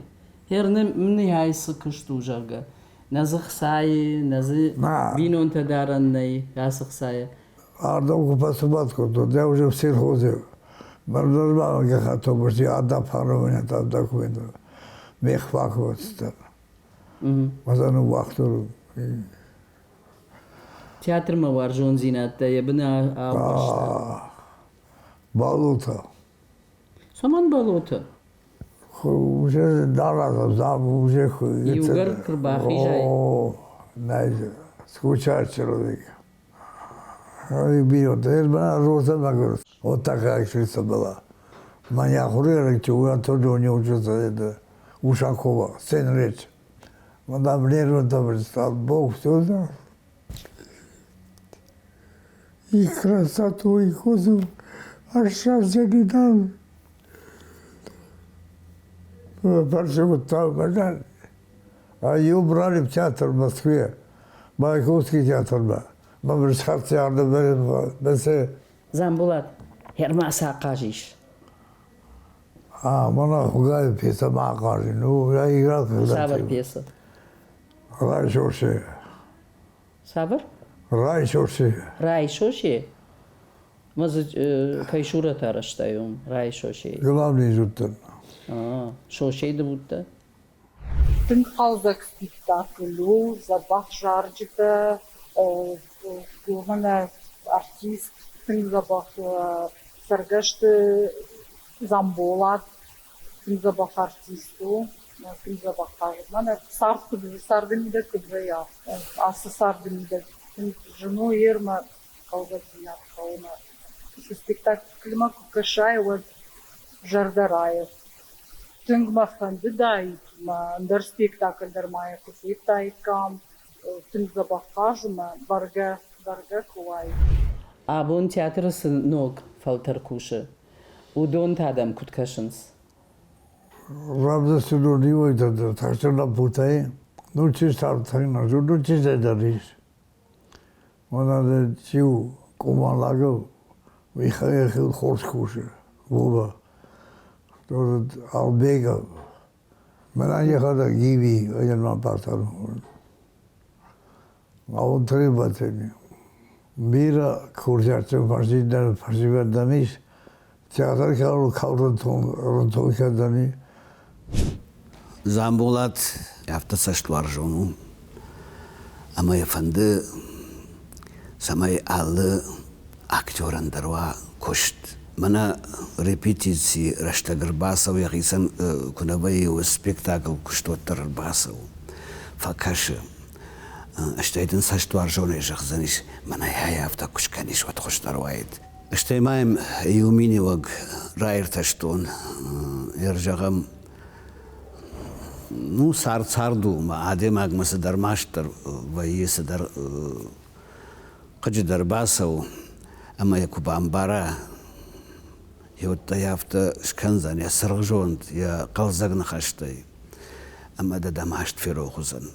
Херны цы куыст у, зӕгъгӕ. Нӕ дзы хцайы, нӕ дзы бинонтӕ дарӕн нӕй ацы хцайӕ. Ардӕм куы фӕцыбат кодтон, я уже в сельхозе. Нормально гӕххӕтт одна пара у меня там документов. Мехфак вот. Мазан уагътон. Театрмӕ уарзондзинӕдтӕ йӕ быны ӕппӕрста. Балота. Цӕмӕн Балота? Уже дараза, уже Иугӕр куы рбахизай. О, нӕй, скучает человек. Берет. Роза говорит, вот такая актриса была. Моя хурерок, я тоже у нее учился, это Ушакова, сын речь. Мадам Лермонтов стал, Бог все знал. И красоту, и козу, а счастья не дал. А ее брали в театр в Москве, Маяковский театр, да. Мӕ схӕццӕ ардӕм бӕсе. Дзамболат, ӕрмӕ ахъаз ис? А, мӕнӕ Хуыгайы пьесӕмӕ ахъазин. Ну, я играл когда Цавӕр пьесӕ? Райсосе. Цавӕр? Райсосе. Райсосе? Мӕ дзы кӕй сурӕт арӕзтай уым, Райсосейы? Главный зудтӕн. А, Сосейы ды уыдтӕ? Тынг хъӕлдзӕг спектакль у, дзӕбӕх зарджытӕ, мӕнӕ артист тынг дзӕбӕх Цӕргӕсты Дзамболат тынг дзӕбӕх артист у, тынг дзӕбӕх хъазы. Мӕнӕ цард куыд царды мидӕг куыд вӕййы, афтӕ. Ацы царды мидӕг тынг зын у йе хъӕлдзӕгдзинад хъӕуы мӕ. Цы спектакльмӕ куы кӕсай, уӕд зӕрдӕ райы. Тынг мӕ фӕндыдаид, мӕ ӕндӕр спектакль дӕр ма йӕ куы федтаиккам. Тынг дзӕбӕх хъазы мӕ бӕргӕ, бӕргӕ куы уаид. Абон театры цы ног фӕлтӕр кусы, уыдон та дӕм куыд кӕсынц? Равдыстон иуӕй дӕр тахтӕ лӕппутӕй, ну чи стартӕй, ну чи дӕр ис. Мӕнӕ циу къумалагыл Михаил хорз кусы, Вова. Тоже Албегов. Мӕнӕ йӕхӕдӕг Гиви, ма партан. А он требовательный. Бирӕ курдиатджын фӕсивӕдӕн ис. Театр кӕрон кӕндзӕни. Дзамболат афтӕ цӕстуарзон у, ӕмӕ йӕ фӕнды, цӕмӕй алы актерӕн дӕр уа куыст. Мӕнӕ репетици рӕстӕг ӕрбацӕуы, йӕхицӕн куы нӕ вӕййы, спектакль куыст уӕддӕр ӕрбацӕуы, фӕкӕсы. Стӕй дын цӕстуарзонӕй зӕгъдзӕнис, мӕнӕ ай афтӕ куы скӕнис, уӕд хуыздӕр уаид. Стӕй ма йӕм иу миниуӕг раиртӕстон, зӕгъӕм, ну, цард цард у, мӕ адӕймагмӕ цыдӕр маст дӕр вӕййы, цыдӕр хъыджы дӕр бацӕуы, ӕмӕ йӕ куы бамбара, йӕ йӕ афтӕ скӕндзӕн йӕ цыргъзонд, йӕ хъӕлдзӕг ныхӕстӕй, ӕмӕ дӕ дӕ маст ферох уыдзӕн.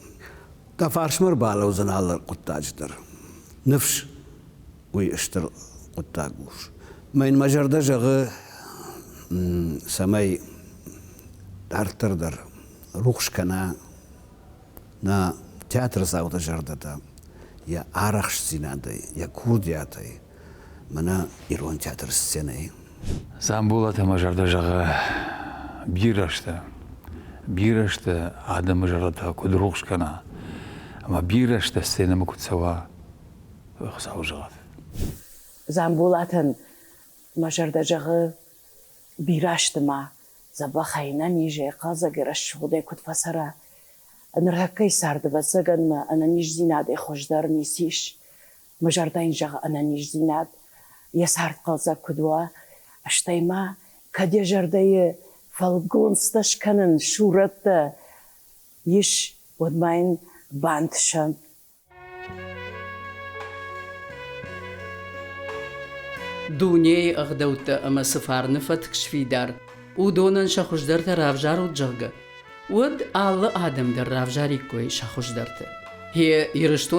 Дӕ фарсмӕ ӕрбалӕудзӕн алы хъуыддаджы дӕр. Ныфс уый стыр хъуыддаг у. Мӕ йын мӕ зӕрдӕ зӕгъы, цӕмӕй дарддӕр дӕр рухс кӕна нӕ театрдзауты зӕрдӕтӕ йӕ арӕхстдзинадӕй, йӕ курдиатӕй, мӕнӕ ирон театры сценӕйы. Дзамболаты мӕ зӕрдӕ зӕгъы, бирӕ сты, бирӕ сты адӕмы зӕрдӕтӕ куыд рухс кӕна, ӕмӕ бирӕ сты сценӕмӕ куыд цӕуа, Хуыцау зӕгъӕд. Дзамболатӕн мӕ зӕрдӕ зӕгъы, бирӕ сты ма, дзӕбӕхӕй, ӕнӕнизӕй, хъӕлдзӕгӕй, рӕсугъдӕй куыд фӕцӕра. Ныртӕккӕйы царды, ӕвӕццӕгӕн мӕ ӕнӕниздзинадӕй хуыздӕр ницы ис. Мӕ зӕрдӕ йын зӕгъы ӕнӕниздзинад, йӕ цард хъӕлдзӕг куыд уа, стӕй ма кӕд йӕ зӕрдӕйы фӕлгонцтӕ скӕнын, сурӕттӕ ис, уӕд ма йын бантысӕнт. Дунейы ӕгъдӕуттӕ ӕмӕ цы фарны фӕтк сфидар, уыдонӕн сӕ хуыздӕртӕ равзарут, зӕгъгӕ, уӕд алы адӕм дӕр равзариккой сӕ хуыздӕрты. Йе Ирыстон